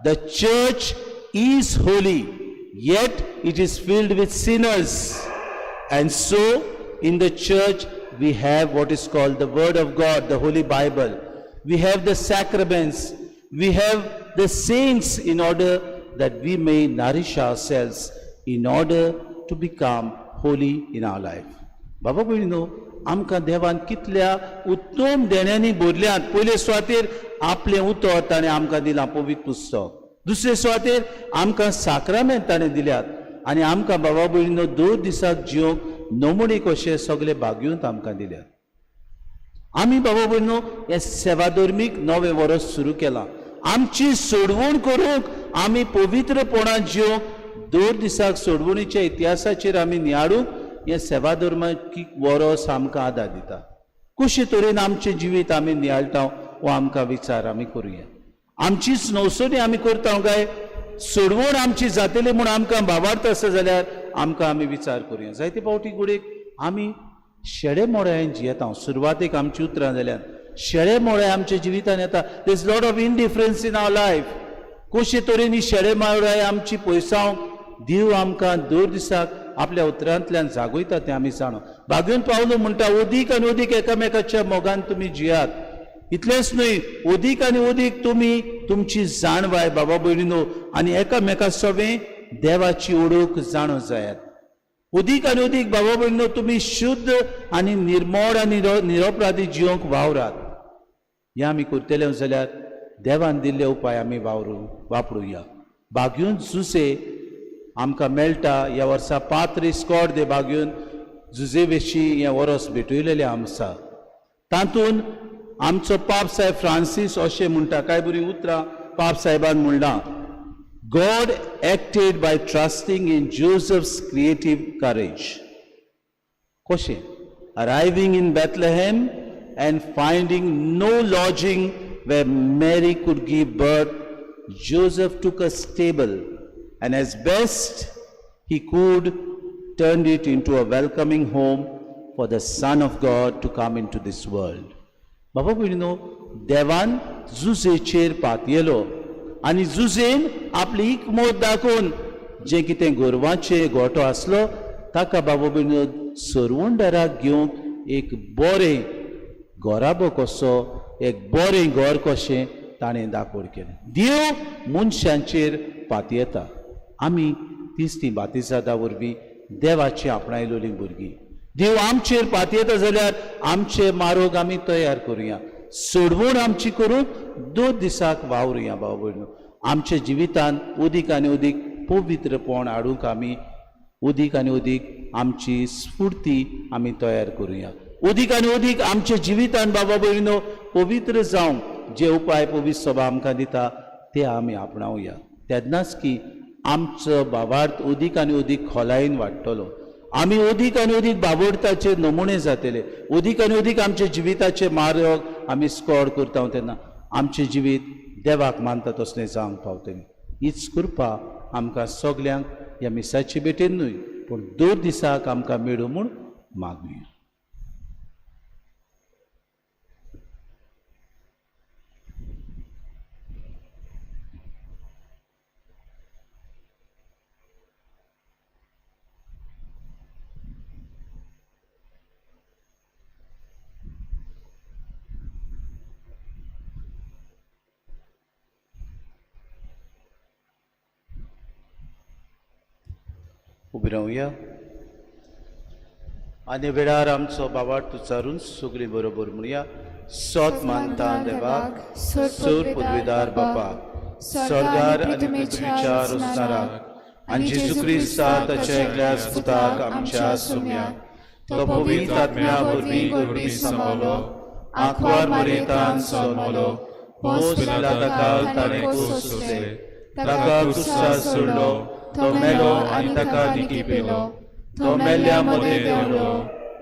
the church is holy yet it is filled with sinners and so in the church we have what is called the word of God, the holy Bible, we have the sacraments, we have the saints in order that we may nourish ourselves in order to become holy in our life. बाबा भयणीनो, आमकां देवान कितल्या उत्तम देण्यांनी भरल्यात. पयले सुवातेर आपलें उतर ताणें आमकां दिलां पवित्र पुस्तक, दुसरे सुवातेर आमकां साक्रामेंत ताणें दिल्यात आनी आमकां बाबा भयणीनो दर दिसाक जिवंक नमुणे कशे सगळे भागयूंत आमकां दिल्यात. आमी बाबा भयणीनो हें सेवाधर्मीक नवें वर्स सुरू केलां. आमची सोडवण करूंक आमी पवित्रपणान जिवंक दर दिसाक सोडवणीच्या इतिहासाचेर आमी नियाळूंक हें सेवाधर्माक वरोस आमकां आदार दिता. कशे तरेन आमचें जिवीत आमी नियाळटा हो आमकां विचार आमी करुया. आमचीच नवसणी आमी करता काय सोडवण आमची जातली म्हूण आमकां भावार्थ आसा जाल्यार आमकां आमी विचार करुया. जायते फावटी घडयेक आमी शेडे मोड्यान जियेता. सुरवातेक आमची उतरां जाल्यान शेडे मोड्या आमच्या जिवितान येता. There is lot of indifference in our life. कशे तरेन ही शेडे मोड्याय आमची पयसावंक देव आमकां दर दिसाक आपल्या उतरांतल्यान जागयता तें आमी जाणो. बागेवन पावलो म्हणटा अदीक आनी अदीक एकामेकाच्या मोगान तुमी जियात. इतलेंच न्हय, अदीक आनी अदीक तुमी तुमची जाणवाय बाबा भयणीनो आनी एकामेका सवें देवाची ओळख जाणो जायात. अदीक आनी अदीक बाबा भयणीनो तुमी शुद्ध आनी निर्मळ आनी निरपराधी जिवंक वावरात. हें आमी करतले जाल्यार देवान दिल्ले उपाय आमी वापरुया. बागयून जुसे आमकां मेळटा ह्या वर्सा पात्र स्कॉट दे बागयून जुजे विशीं हें वरस भेटयलेलें आसा. तातूंत आमचो पाप साहेब फ्रांसीस अशें म्हणटा, कांय बरीं उतरां पाप साहेबान म्हणलां, God acted by trusting in Joseph's creative courage. कशें? Arriving in Bethlehem and finding no lodging where Mary could give birth, Joseph took a stable and as best he could turned it into a welcoming home for the Son of God to come into this world. बाबा भयणीनो, देवान जुजेचेर पातयेलो आनी जुजेन आपली इकमोत दाखोवन जें कितें गोरवांचें गोठो आसलो ताका बाबा भयणीनो सरवणदाराक घेवंक एक बरें घराबो कसो, एक बरें घर कशें ताणें दाखोवड केलें. देव मनशांचेर पातयेता. आमी तीच ती बातिजादा वरवीं देवाची आपणायलोलीं भुरगीं. देव आमचेर पातयेता जाल्यार आमचे मारोग आमी तयार करुया, सोडवण आमची करूंक 2 दिसाक वावरुया. भाव भयणो, आमच्या जिवितान उदीक आनी उदीक पवित्रपण हाडूंक आमी उदीक आनी उदीक आमची स्फूर्ती आमी तयार करुया. उदीक आनी उदीक आमच्या जिवितान बाबा भयणो पवित्र जावंक जे उपाय पवित्र सभा आमकां दिता ते आमी आपणावया. तेन्नाच की आमचो भावार्थ उदीक आनी उदीक खोलायेन वाडटलो. आमी उदीक आनी उदीक बाबोडताचे नमुने जातले. उदीक आनी उदीक आमच्या जिविताचे मार्ग आमी स्कोर करता तेन्ना आमचें जिवीत देवाक मानता तसलें जावंक पावतलें. हीच कृपा आमकां सगल्यांक ह्या मिसाची भेटेन न्हय पूण 2 दिसाक आमकां मेळूं म्हूण मागुया. उबी रावया आनी वेळार आमचो बाबार्थ उच्चारून सगळीं बरोबर म्हणया. सोत मानता देवाक, सोर पदवीदार बापाक, स्वर्गार आनी पृथ्वीच्या रचणाराक, आनी जेजू क्रिस्ता ताच्या एकल्या पुताक आमच्या सुम्याक, तो पवित्र आत्म्या वरवीं गोरबी सांबाळलो, आंकवार मरेतान सोलमलो, पोस पिलाताकाल ताणें कूस सोंसले, ताका कुसार सोडलो, तो मेलो आनी ताका निकी पेलो, तो मेल्ल्या मदें देंवलो,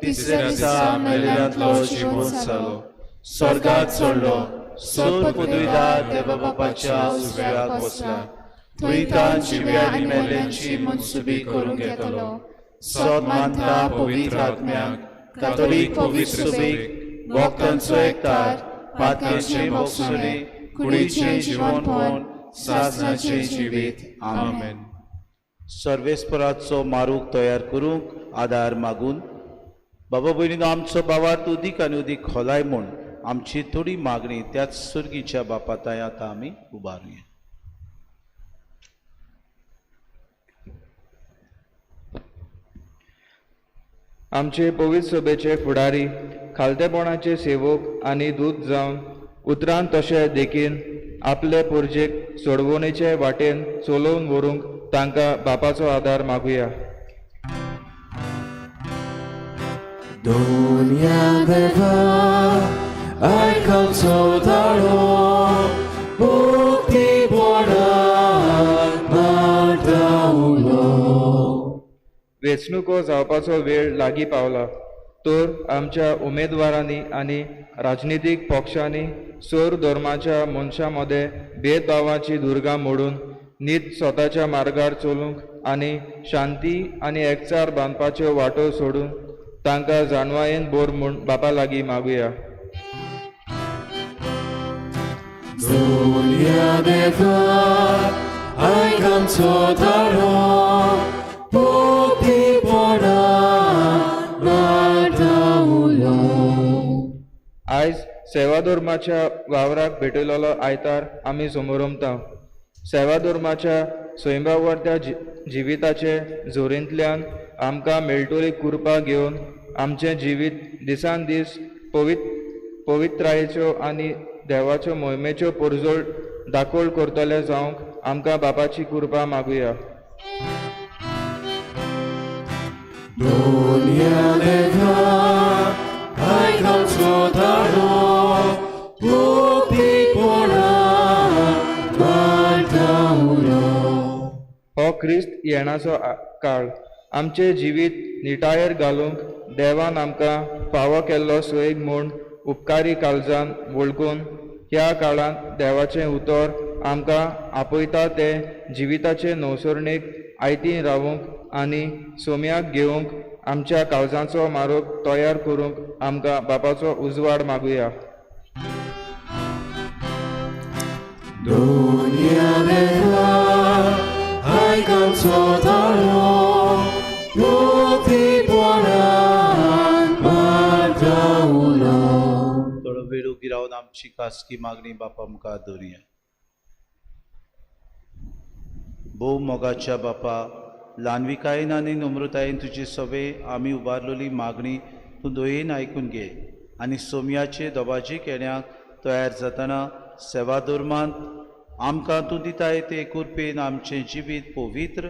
तिसऱ्या दिसा मेल्ल्यांतलो जिवोन जालो, स्वर्गात चडलो, सोर पदवीदार देवा बापाच्या उजव्याक बसला, थंय तान जिव्या आनी मेल्ल्यांची मनसुबी करूंक येतलो. सोद मानता पवित्र आत्म्याक, कातोलीक पवित्र सुबीक, भक्तांचो एकतार, पातक्यांचे मोगसुणे, कुडीचें जिवनपण, सासणाचें जिवीत. आमेन. सर्वेस्पराचो मारूक तयार करूंक आदार मागून बाबा भयणीनो आमचो बावार्थ उदीक आनी उदीक खोलाय म्हूण आमची थोडी मागणी त्याच सुर्गीच्या बापा तांय आतां आमी उबारुया. आमचे पवित्र सभेचे फुडारी, खालतेपणाचे सेवक आनी दूत जावन उतरान तशें देखीन आपले पुर्जेक सोडवणेचे वाटेन चलोवन व्हरूंक तांकां बापाचो आदार मागुया. दोनया देवा आयक आमचो ताळो, भक्तीपणान मारता उलो. वेंचणुको जावपाचो वेळ लागीं पावला, तर आमच्या उमेदवारांनी आनी राजनितीक पक्षांनी सोर धर्माच्या मनशां मदें भेदभावाची दुर्गां मोडून नीत स्वताच्या मार्गार चलूंक आनी शांती आनी एकचार बांदपाच्यो वाटो सोडून तांकां जाणवायेन बोर म्हूण बापा लागीं मागुया. दोनया देवा आयक आमचो ताळो, भक्तीपणान मारता उलो. आयज सेवाधर्माच्या वावराक भेटयलेलो आयतार आमी समोरमता. सेवाधर्माच्या स्वयंबावरत्या जिविताचे जोरींतल्यान आमकां मेळटली कृपा घेवन आमचें जिवीत दिसान दीस पवित्रायेच्यो आनी देवाच्यो मोहिमेच्यो परजोळ दाखोल करतले जावंक आमकां बापाची कृपा मागुया. दोनया देवा आयक आमचो ताळो, भक्तीपणान मारता उलो. हो क्रिस्त येणाचो काळ आमचें जिवीत निटायेर घालूंक देवान आमकां फावो केल्लो सोयीक म्हूण उपकारी काळजान वळखून ह्या काळांत देवाचें उतर आमकां आपयता तें जिविताचे नवसरणेक आयती रावूंक आनी सोम्याक घेवंक आमच्या काळजांचो मार्ग तयार करूंक आमकां बापाचो उजवाड मागुया. दुनिया देवा आयक आमचो ताळो मुक्तीपणान मारता उलो. थोडो वेळ उगी रावन आमची खासगी मागणी बापा मुखार दवरुया. भोव मोगाच्या बापा, ल्हानविकायेन आनी नम्रतायेन तुजी सवे आमी उबारलेली मागणी तूं दयेन आयकून घे आनी सोमयाचे दबाजी केण्याक तयार जातना सेवा धर्मांत आमकां तूं दिताय ते कृपेन आमचें जिवीत पवित्र,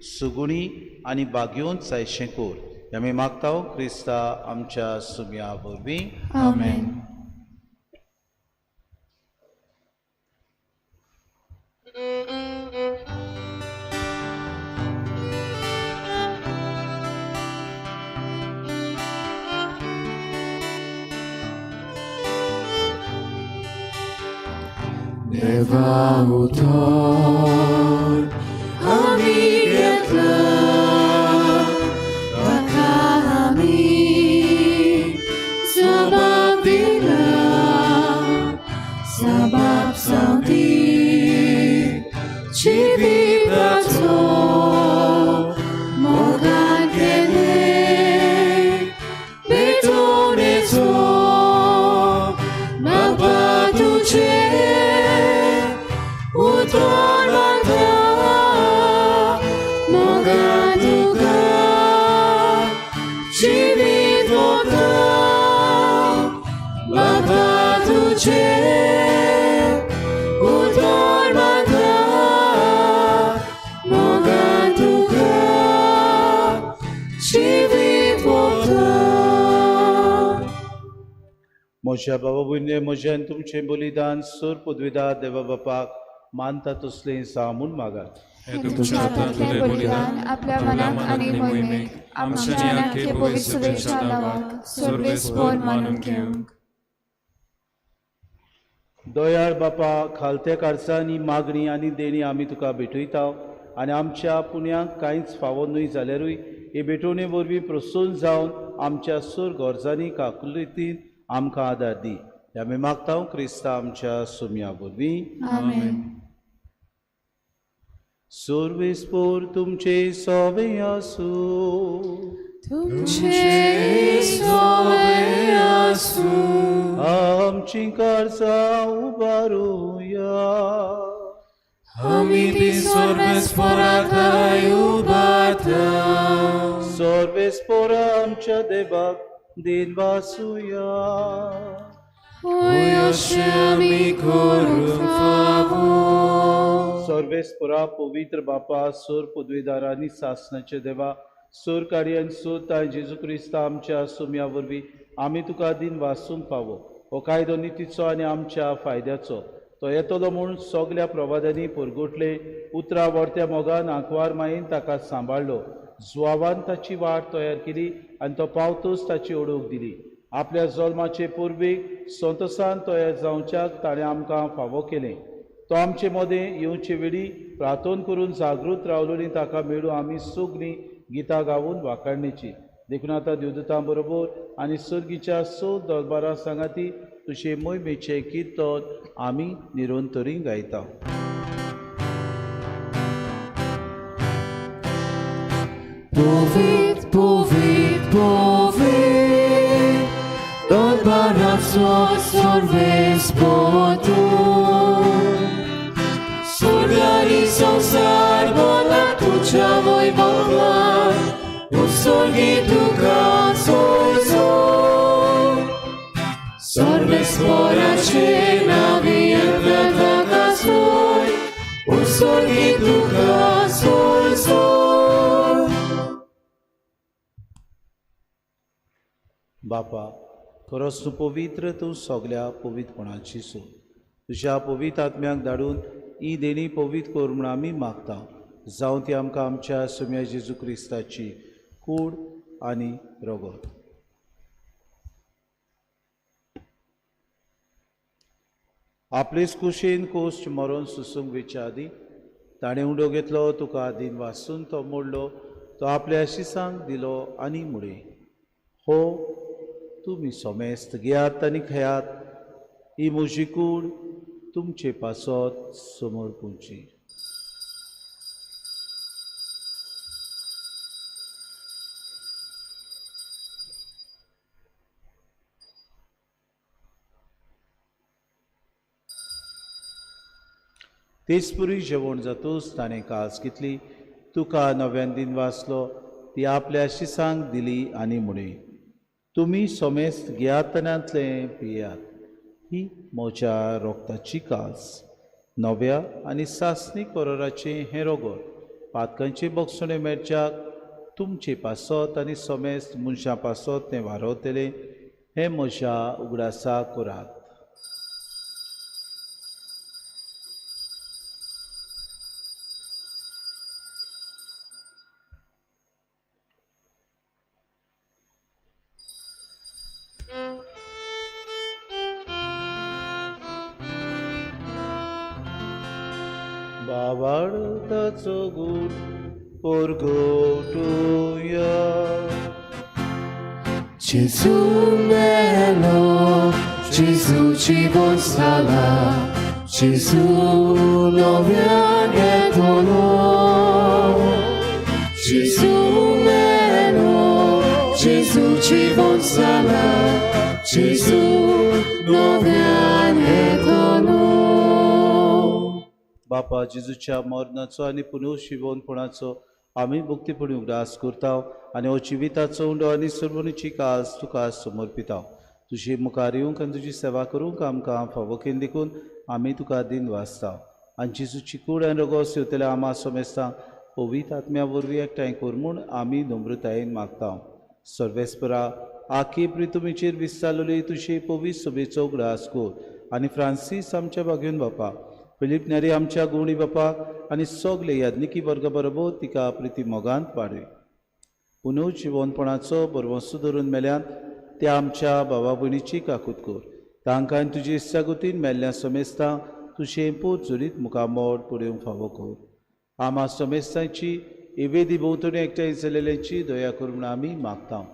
सुगुणी आनी भाग्योन जायशें कोर. आमी मागता क्रिस्ता आमच्या सुम्या वरवीं. आमेन. देवा उतर आमी घेतला ताका आमी जबाब दिला जबाब जावंदी जिविताचो मोगान केलें भेटवणेचो बाबा तुजें उतर मागता मोगान तुका जिवीत वता बाबा तुजें उतर मागता मोगान तुका जिवीत वता. म्हज्या बाबा भयणीं, म्हजें आनी तुमचें बलिदान सोर पदवीदार देवा बापाक मानता तसलें जावं म्हूण मागात. हे तुमच्या हातांतलें बलिदान आपल्या मनाक आनी मोहिमेक आमच्या आमच्या आख्खे पवित्र शुभेच्छा नांवाक सर्वेस्पोर मानून घेवंक. दयाळ बापा, खालत्या कारसांनी मागणी आनी देणी आमी तुका भेटयता आनी आमच्या पुण्याक कांयच फावो न्हय जाल्यारूय हे भेटवणे वरवीं प्रसन्न जावन आमच्या सूर गरजांनी काकुळटीन आमकां आदार दी. आमी मागता क्रिस्ता आमच्या सुम्या वरवीं. आमेन. सर्वेस्पोर तुमचे सवे आसूं. तुमचे सोवे आसूं. आमची कारसां उबारुया. आमी ती सर्वेस्पोराक उबारता. सर्वेस्पोरा आमच्या देवाक दिन वासुया. होय अशें आमी करूंक फावो. सर्वेस्पोरा पवित्र बापा, सोर पदवीदार आनी सासणाचे देवा, सोर कार्य आनी सोर ताय जेजू क्रिस्ता आमच्या सुम्या वरवीं आमी तुका दिन वासूंक फावो. हो कायदो नितीचो आनी आमच्या फायद्याचो. तो येतलो म्हूण सगल्या प्रवाद्यांनी परगटले उतरां वर्त्या मोगान आंकवार मायेन ताका सांबाळ्ळो. जुवावान ताची वाट तयार केली आनी तो पावतूच ताची ओडूक दिली. आपल्या जल्माचे पुर्वेक संतोसान तयार जावच्याक ताणें आमकां फावो केलें. तो आमचे मदें येवचे वेळी प्रार्थन करून जागृत रावलोनी ताका मेळूं आमी सगळीं गितां गावून वाखाणणेची. देखून आतां देवदूतां बरोबर आनी सर्गीच्या स दरबारा सांगाती तुजे मोहिमेचें किर्तन आमी निरंतरी गायता. Povit, povit, povit, Dodbarazzo sorvesportu. Surgari संसार बोला तुझ्या वैभवान, उत्सर्गी तुका सोयसो. सर्वेस्पोराचे नावी येतल्या ताका सोय, उत्सर्गी तुका सोयसो. बापा, खरोच तूं पवित्र, तूं सगल्या पवित्रपणाची सून. तुज्या पवित्र आत्म्याक धाडून ही देणी पवित्र कर म्हूण आमी मागता. जावं ती आमकां आमच्या सुम्या जेजू क्रिस्ताची कूड आनी रगत. आपलेच कुशीन कोश्ट मरोन सुसूंक वेच्या आदीं ताणें उंडो घेतलो, तुका दिन वासून तो मोडलो, तो आपल्या शिसांक दिलो आनी मुळे, हो तुमी सोमेस्त घेयात आनी खेयात, ही म्हजी कूड तुमचे पासत समोर पुची. तेचपुरी जेवण जातूच ताणें कास घेतली, तुका नव्यान दिन वाचलो, ती आपल्या शिसांक दिली आनी म्हणे, तुमी सोमेस्त घेयातनांतलें पियात, ही म्हज्या रोगताची कास, नव्या आनी सासणी कोरोराचें हें रोगोर, पातकांचे बोगसणे मेळच्याक तुमचे पासत आनी सोमेस्त मनशां पासत तें वारवतलें, हें म्हज्या उगडासा करात. बाबाडताचो गूट परगटुया. Gesù melo, Gesù ci consala, Gesù novian etolo. Gesù melo, Gesù ci consala, Gesù novian etolo. बापा जेजूच्या मरणाचो आनी पुनर्शिवोनपणाचो आमी भक्तीपणी उगडास करता आनी हो जिविताचो उंडो आनी सर्वणीची कास तुका समर्पिता. तुजी मुखार येवंक आनी तुजी सेवा करूंक आमकां फावो केली देखून आमी तुका दिन वाचता. आनी जेजूची कूड आनी रोगोस येवतल्या आमा सोमेस्तां पवित्र आत्म्या वरवीं एकठांय कर म्हूण आमी नम्रतायेन मागता. सर्वेस्परा आखी प्रितुमीचेर विस्तारलेली तुजी पवित्र सभेचो उगडास कर आनी फ्रांसीस आमच्या बागेवन बापा, फिलीप न्यारी आमच्या गुवणी बापा आनी सगले याज्ञिकी वर्गा बरोबर तिका प्रिती मोगांत वाडय. पुनर्जिवनपणाचो बरवंसो धरून मेल्यान त्या आमच्या बाबा भयणीची काकूत कर, तांकां आनी तुजी इत्सागतीन मेल्ल्या समेस्तां तुजें पोट जुरीत मुखामोड पळोवंक फावो कर. आमा समेस्तांची इवेदी भोंवतणी एकठांय जाल्ल्याची दया कर म्हूण आमी मागता.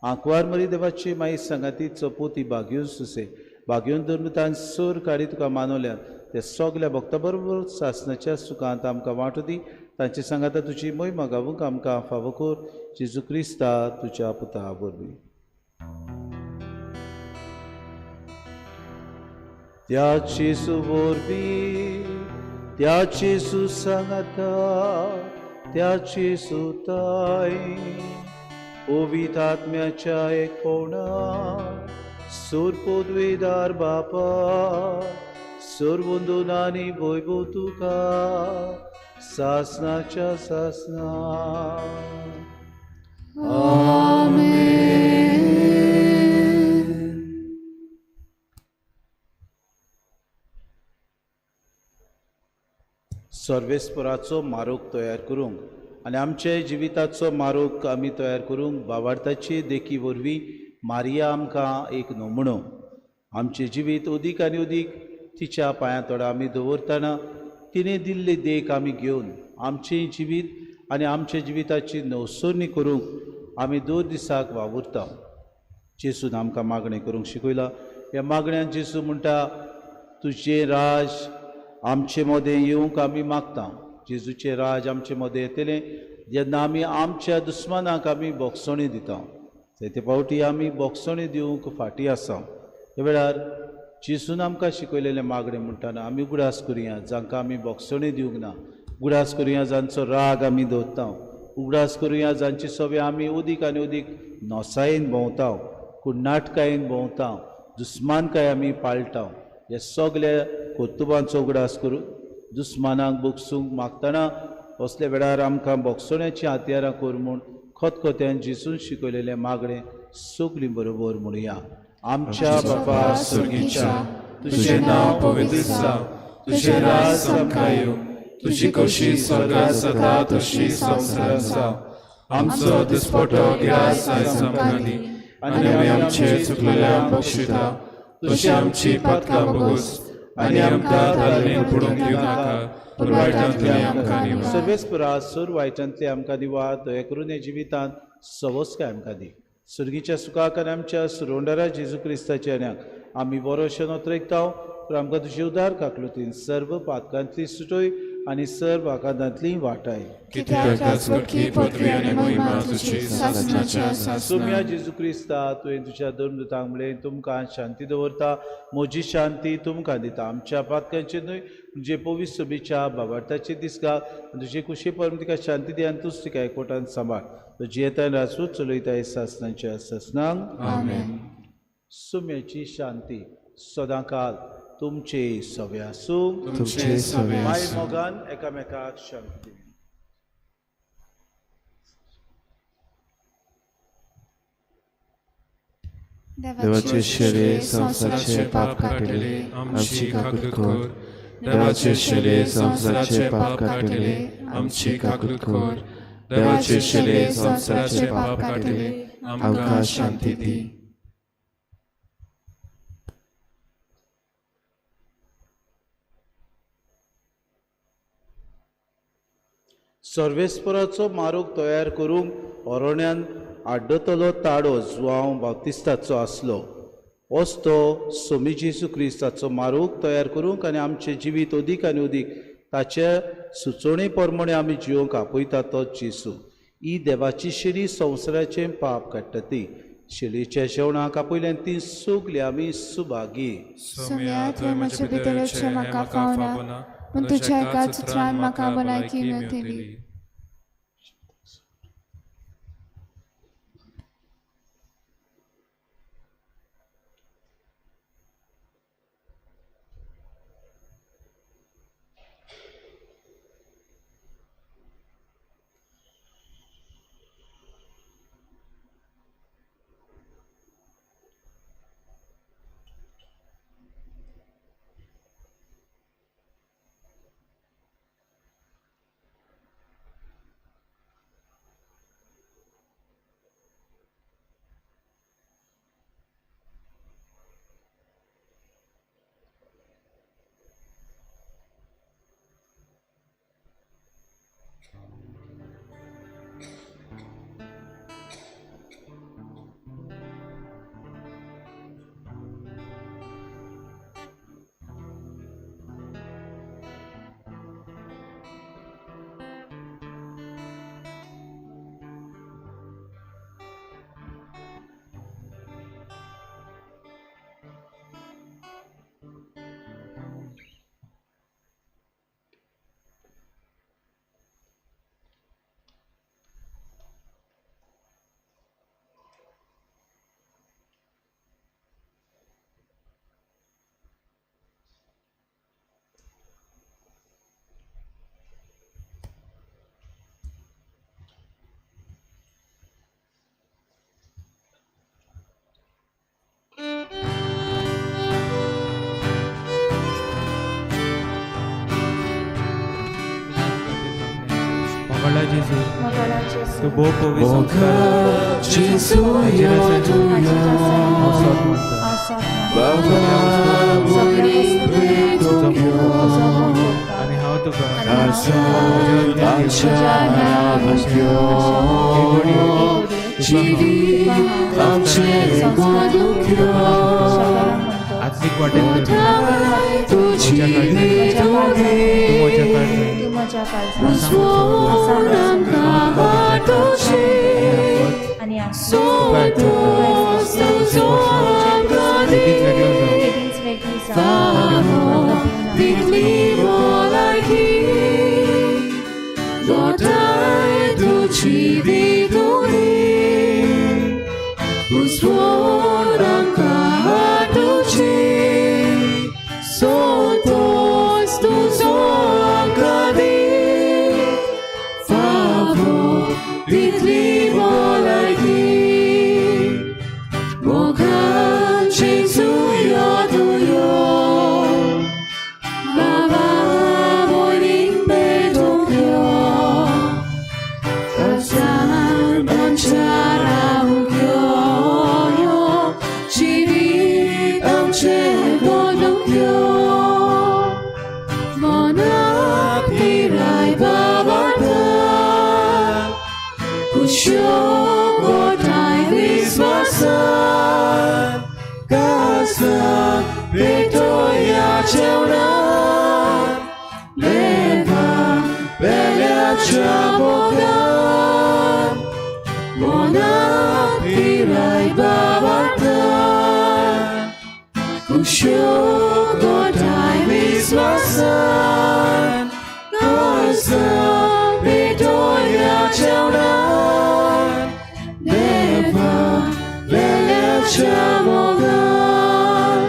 आंकवार मरी देवाची माई सांगाती चपोती बागेवन सुसे बागेवन धरून तान सोर काडी तुका मानवल्यात ते सगल्या भक्ता बरोबर सासणाच्या सुखांत आमकां वांटो दी. तांचे सांगाता तुजी मोहिमा गावूंक आमकां फावो कर, जेजू क्रिस्ता तुज्या पुता वरवीं. त्या जेजू वरवीं, त्या जेजू सांगाता, त्या जेजू ताय पवित्र आत्म्याच्या एकपणान सूर पदवीदार बापा सर्वंदून आनी वैभव तुका सासणाच्या सासणा. आमेन. सर्वेस्पराचो मारोग तयार करूंक आनी आमच्या जिविताचो मारोग आमी तयार करूंक बावार्थाची देखी वरवीं मारिया आमकां एक नमुनो. आमचें जिवीत अदीक आनी अदीक तिच्या पांयां तोडा आमी दवरतना तिणें दिल्ली देख आमी घेवन आमचें जिवीत आनी आमच्या जिविताची नवसरणी करूंक आमी दर दिसाक वावुरता. जेजून आमकां मागणें करूंक शिकयलां. ह्या मागण्यान जेजू म्हणटा, तुजें राज आमचे मदें येवंक आमी मागता. जेजूचें राज आमचे मदें येतलें जेन्ना आमी आमच्या दुस्मानाक आमी बोगसणी दिता. जायते फावटी आमी बोगसणी दिवंक फाटीं आसा. ह्या वेळार जेजून आमकां शिकयलेलें मागणें म्हणटना आमी उगडास करुया जांकां आमी बोगसणी दिवंक ना, उगडास करुया जांचो राग आमी दवरता, उगडास करुया जांची सवे आमी अदीक आनी अदीक नोसायेन भोंवता, कुण्णाटकायेन भोंवता, दुस्मानकाय आमी पाळटा. ह्या सगल्या कर्तुबांचो उगडास करून दुस्मानाक बोगसूंक मागतना असल्या वेळार आमकां बोगसण्याचीं हत्यारां कर म्हूण खतखत्यान जेजून शिकयलेलें मागणें सगलीं बरोबर म्हणुया. आमच्या बापा स्वर्गीच्या, तुजें नांव पवित्र जावं, तुजें राज आमकां येवं, तुजी खोशी स्वर्गांत जाता तशी संवसारांत जावं. आमचो दिसपटो ग्रास आयज आमकां दी आनी आमी आमचे चुकलेल्यांक बक्षिता तशी आमची पातकां बगूस आनी आमकां तालमेक पडूंक दिवं नाका, पूण वायटांतले आमकां निवार. सर्वेस्परा सोर वायटांतले आमकां दिवा, दया करून ह्या जिवितांत सवस्काय आमकां दी. सुर्गीच्या सुखाक आनी आमच्या सुरोंडरा जेजू क्रिस्ताच्या येण्याक आमी बरो नोत्रेकताव, तर आमकां तुजी उदार काकलुतीन सर्व पातकांतली सुटोय आनी सर्व आकांतांतली वाटाय. कित्याक राजवटकी पदवी आनी महिमा तुजी सासणाच्या सोम्या सासणाक. जेजू क्रिस्ता, तुवें तुज्या दोन दुतांक म्हणलें, तुमकां शांती दवरता, म्हजी शांती तुमकां दिता. आमच्या पातकांचे न्हय, तुजे पवित्र सभेच्या बाबार्थाचे दिसगा तुजे कुशे परम तिका शांती दी आनी तूच तिका एकवटान सांबाळ. तो जियेता राजवट चलयता सासणाच्या सासणाक. आमेन. सुम्याची शांती सदांकाल तुमचे सवे आसूं. तुमचे सवे माय आसूं. मोगान एकामेकाक शांती दिवया. देवाचे शेरे संवसाराचे पाप काडटले, आमची काकूत कर. देवाचे शेरे संवसाराचे पाप काडटले, आमची काकूत कर. देवाचे शेरे संवसाराचे पाप काडटले, आमकां शांती दी. सर्वेस्पराचो मारोग तयार करूंक अरण्यान आड्डतलो ताडो जुआंव बाप्तिस्ताचो आसलो. होच तो सोमी जेजू क्रिस्ताचो मारोग तयार करूंक आनी आमचें जिवीत अदीक आनी अदीक ताचे सुचोवणे प्रमाणे आमी जिवंक आपयता तो जेजू. ही देवाची शिडी संवसाराचें पाप काडटा. ती शिडीच्या जेवणाक आपयल्यान ती सगली आमी सुभागी. सोम्या, तुवें म्हजे भितरचें म्हाका फावना, पूण तुज्या एकाच उतरान म्हाका भलायकी मेळटली. मंगळा जेजू, तूं भोव पवित्र संस्कार जेजू हांव सोद मानता. तुजो मोग करता आनी हांव तुका म्हज्या आत्म्यान घेवन अशें हे घडये तुका हांव आत्मीक वाटेन धरून म्हज्या काळजांत, तूं म्हज्या काळजांत आनी तुका बेगीच वेगळो जावं. Ditli bolaki. जेवणान देवा वेल्याच्या मोगान मनाक पिराय बाबार्तान खुश्यो कोताय विस्वासान काळजां पेटोवया जेवणान देवा वेल्याच्या मोगान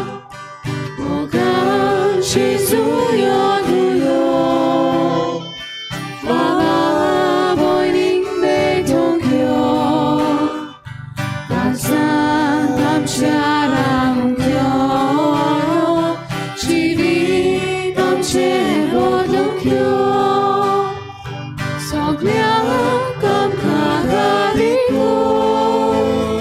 मोगान जेजू यो दुयो बाबा भयणींक भेटूंक यो काळजांत आमच्या रावूंक यो जिवीत आमचें बदलूंक यो सगळ्यांक आमकां गादी कर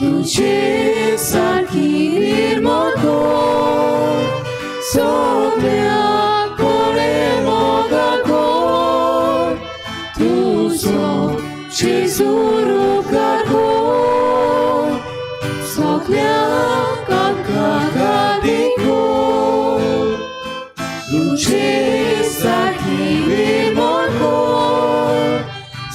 तुजे सारकी निर्मळ कर सगळ्यांक कोणे मोगा कर तुजो जेजू उपकार कर सगळ्यांक आमकां गादी कर तुजे सारकी निर्मळ कर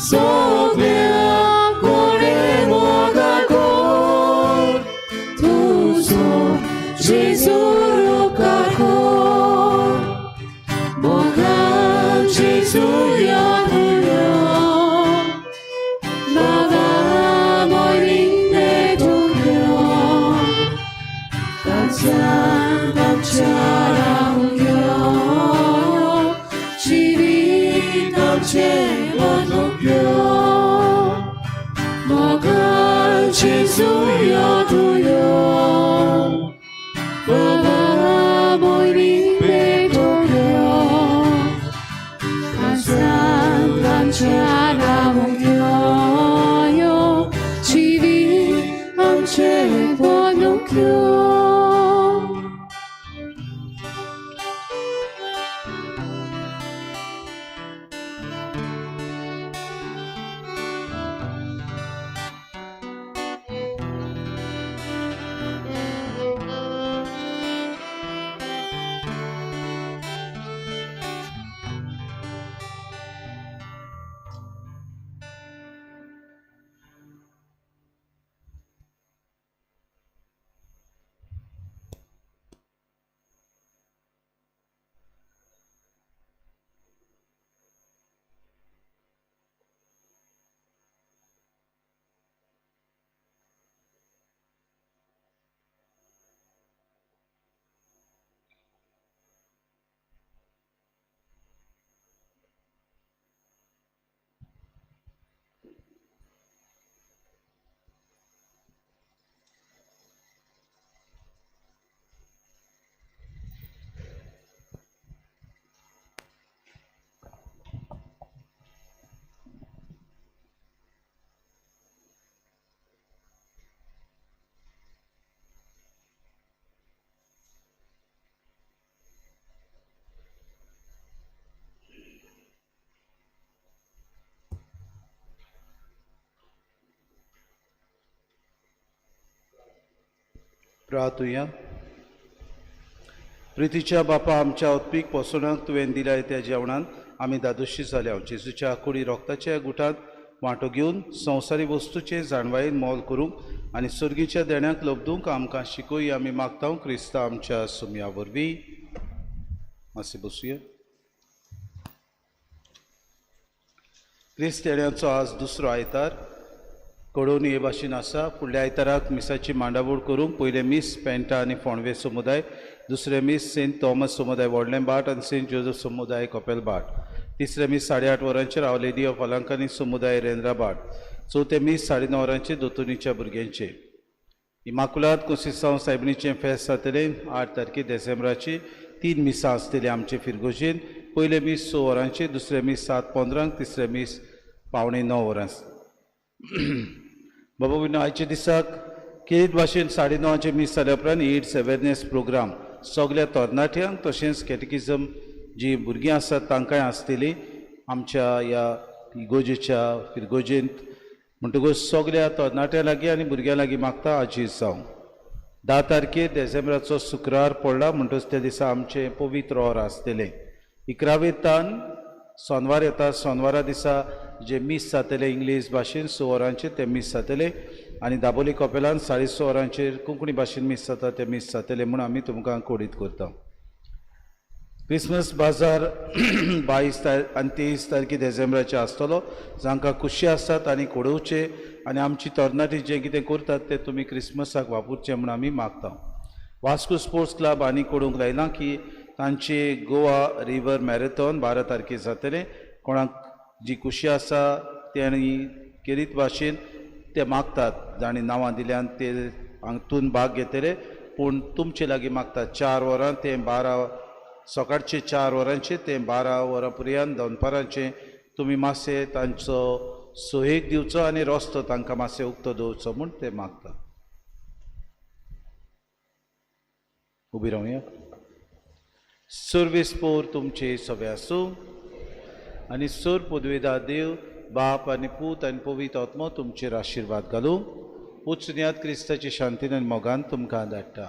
सगळ्यांक कोणे मोगा कर तुजो जेजू उपकार कर मोगान जेजू यो दुयो बाबा भयणींक भेटूंक यो काळजांत आमच्या रावूंक यो जिवीत आमचें बदलूंक यो मोगान जेजू यो दुयो बाबा भयणींक भेटूंक यो काळजांत आमच्या रावूंक यो जिवीत आमचें बदलूंक यो. प्रार्थुया. प्रितीच्या बापा, आमच्या उत्पीक पोसणाक तुवें दिल्या त्या जेवणान आमी दादोशी जाल्या. जेजूच्या कुडी रोगताच्या गुटांत वांटो घेवन संवसारी वस्तूचे जाणवायेन मोल करूंक आनी सर्गीच्या देण्याक लब्दूंक आमकां शिकोय आमी मागता क्रिस्ता आमच्या सुमया वरवीं. मातशें बसुया. क्रिस्त येण्याचो आज दुसरो आयतार कडोवन हे भाशेन आसा. फुडल्या आयताराक मिसाची मांडावळ करूंक पयलें मीस पेंटा आनी फोंडवे समुदाय, दुसरें मीस सेंट थॉमस समुदाय व्हडलें भाट आनी सेंट जोजफ समुदाय कपेल भाट, तिसरें मीस 8:30 वरांचेर our lady of Velankanni समुदाय रेंद्रा भाट, चवथें मीस 9:30 वरांचेर दोतोनीच्या भुरग्यांचें. इमाकुलात कोंसिसांव सायबिणीचें फेस्त जातलें 8 तारखे देसेंब्राची. 3 मिसां आसतलीं आमचे फिरगोजेन. पयलें मीस 6 वरांचेर, दुसरें मीस 7:15, तिसरें मीस 8:45 वरां. बाबा भयणो, आयच्या दिसाक केरीत भाशेन 9:30 मीस जाल्या उपरांत एड्स अवेरनेस प्रोग्राम सगळ्या तरणाट्यांक तशेंच कॅटेकिजम जी भुरगीं आसात तांकांय आसतली आमच्या ह्या इगोजेच्या फिरगोजेंत. म्हणटकूच सगळ्या तरणाट्यां लागीं आनी भुरग्यां लागीं मागता आजीज जावं. 10 तारखेर देसेंब्राचो शुक्रार पडला म्हणटच त्या दिसा आमचें पवित्र or आसतलें. 11 तान सोनवार येता. सोनवारा दिसा जे मीस जातलें इंग्लीश भाशेन 6 वरांचेर तें मीस जातलें आनी दाबोली कपेलान 6:30 वरांचेर कोंकणी भाशेन मीस जाता तें मीस जातलें म्हूण आमी तुमकां कोडीत करता. क्रिसमस बाजार 22 आनी 23 तारखे देसेंब्राचे आसतलो. जांकां खुशी आसतात आनी कोडोवचे आनी आमची तरणाटी जें कितें करतात तें तुमी क्रिसमसाक वापरचें म्हूण आमी मागता. वास्को स्पोर्ट्स क्लब आनी कोडूंक लायलां की तांचे गोवा रिवर मॅरेथॉन 12 तारखे जातलें. कोणाक जी खुशी आसा तेणी केरीत भाशेन ते मागतात, जांणी नांवां दिल्यान ते हातून भाग घेतले पूण तुमचे लागीं मागतात. 4 वरां ते 12 सकाळचे 4 वरांचे ते 12 वरां पर्यंत दनपारांचे तुमी मातशें तांचो सोयेक दिवचो आनी रस्तो तांकां मातशें उक्तो दवरचो म्हूण ते मागतात. उबी रावया. सर्वीस पोर तुमचे सगळे आसूं आनी सोर पदवेदा देव बाप आनी पूत आनी पवित्र आत्मो तुमचेर आशिर्वाद घालूं. पुचन्यात क्रिस्ताची शांतीन आनी मोगान तुमकां धाडटा.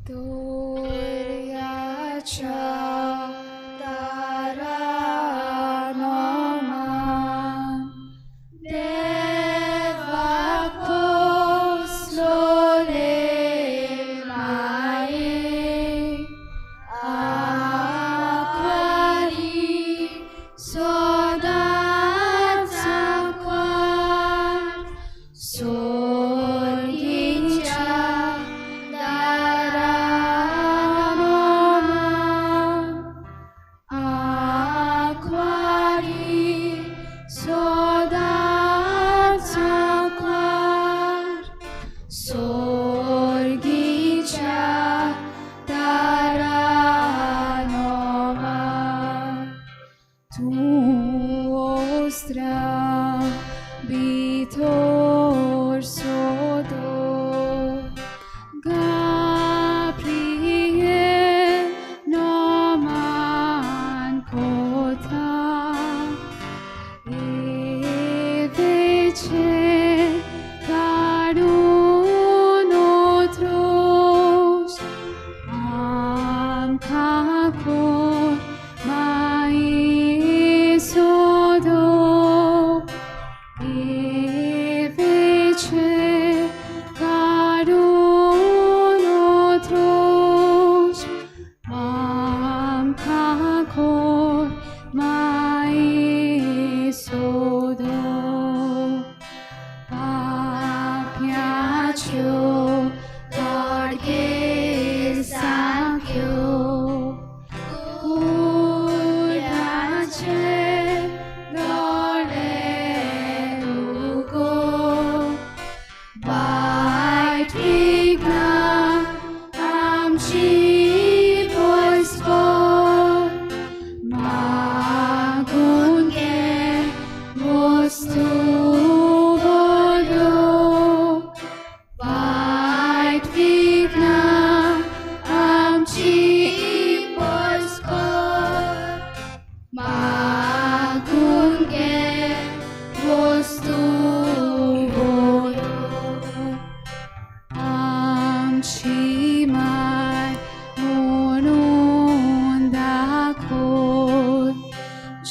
Sorgincha Daranoma. देवाच्यो थोडके सांख्यो कुड्याचे दोळे उगो वायट विघ्नां आमची पयस कर मागून घे वस्तू बऱ्यो वायट विघ्नां आमची पयस कर मागून घे वस्तू बऱ्यो आमची माय म्हणून दाखय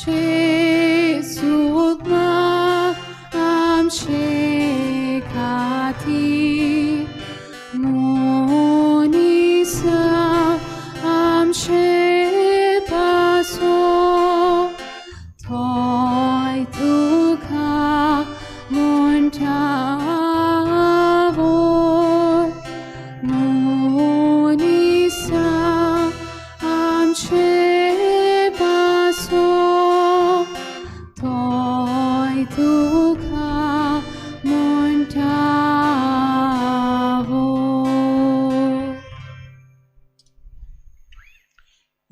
जेजूक माग आमचे खातीर मनीसा आमचे पासत थंय तुका म्हणटा आवय मनीसा आमचे पासत थंय तुका म्हणटा आवय.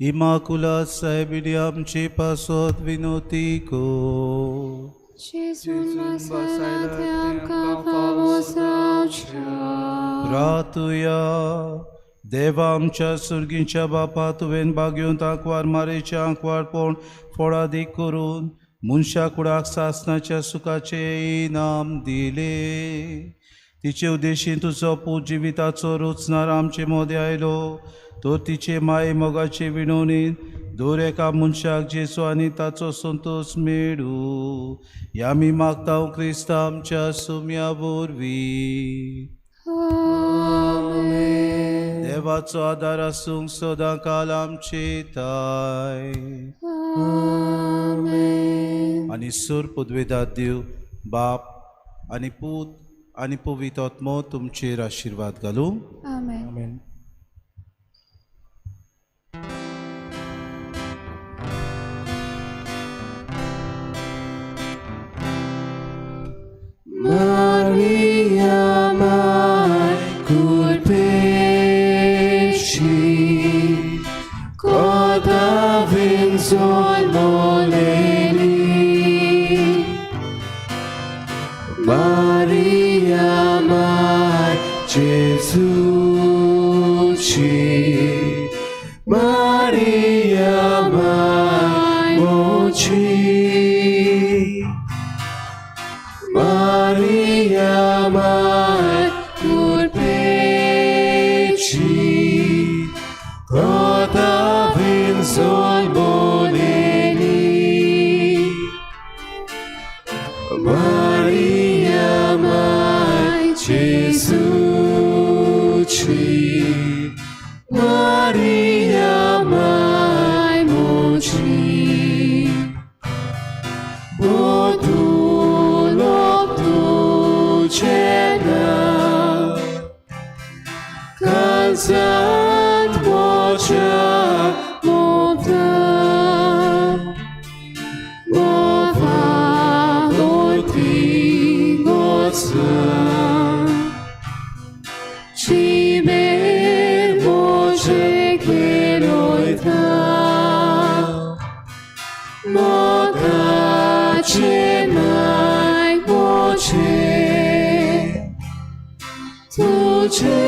इमाकुलात सायबिणी आमचे पासत विनोती कर. जेजून वासायला तें आमकां फावो जावचें. रातुया. देवा आमच्या सुर्गीच्या बापा, तुवें बागेवन आंकवार मारेचें आंकवारपण फळादीक करून मनशा कुडाक सासणाच्या सुखाचें इनाम दिले. तिचे उद्देशीन तुजो पूत जिविताचो रुचणार आमचे मोदें आयलो, तर तिचे माये मोगाचे विणवणीन दर एका मनशाक जेजू आनी ताचो संतोश मेळूं ह्या आमी मागता क्रिस्ता आमच्या सुम्या वरवीं. देवाचो आदार आसूंक सदां काल आमचे ताय. आनी सूर पुदवेदाद देव बाप आनी पूत आनी पवित्र आत्मो तुमचेर आशिर्वाद घालूं. आमेन. आमेन. Maria, Mai Kurpeshi, Kota Vinzol Moleli. Maria, Mai Jesuci, Maria, Mai Moci. Maria, Mai Kurpeshi, Kota Vinzol Moleli. Maria, Mai Jesuci, Maria, Mai Moci. Botulo tucena, Calzat mocia mopta, Mova otingosa, Cimer voce che loita, Mocace mai voce, Tu ce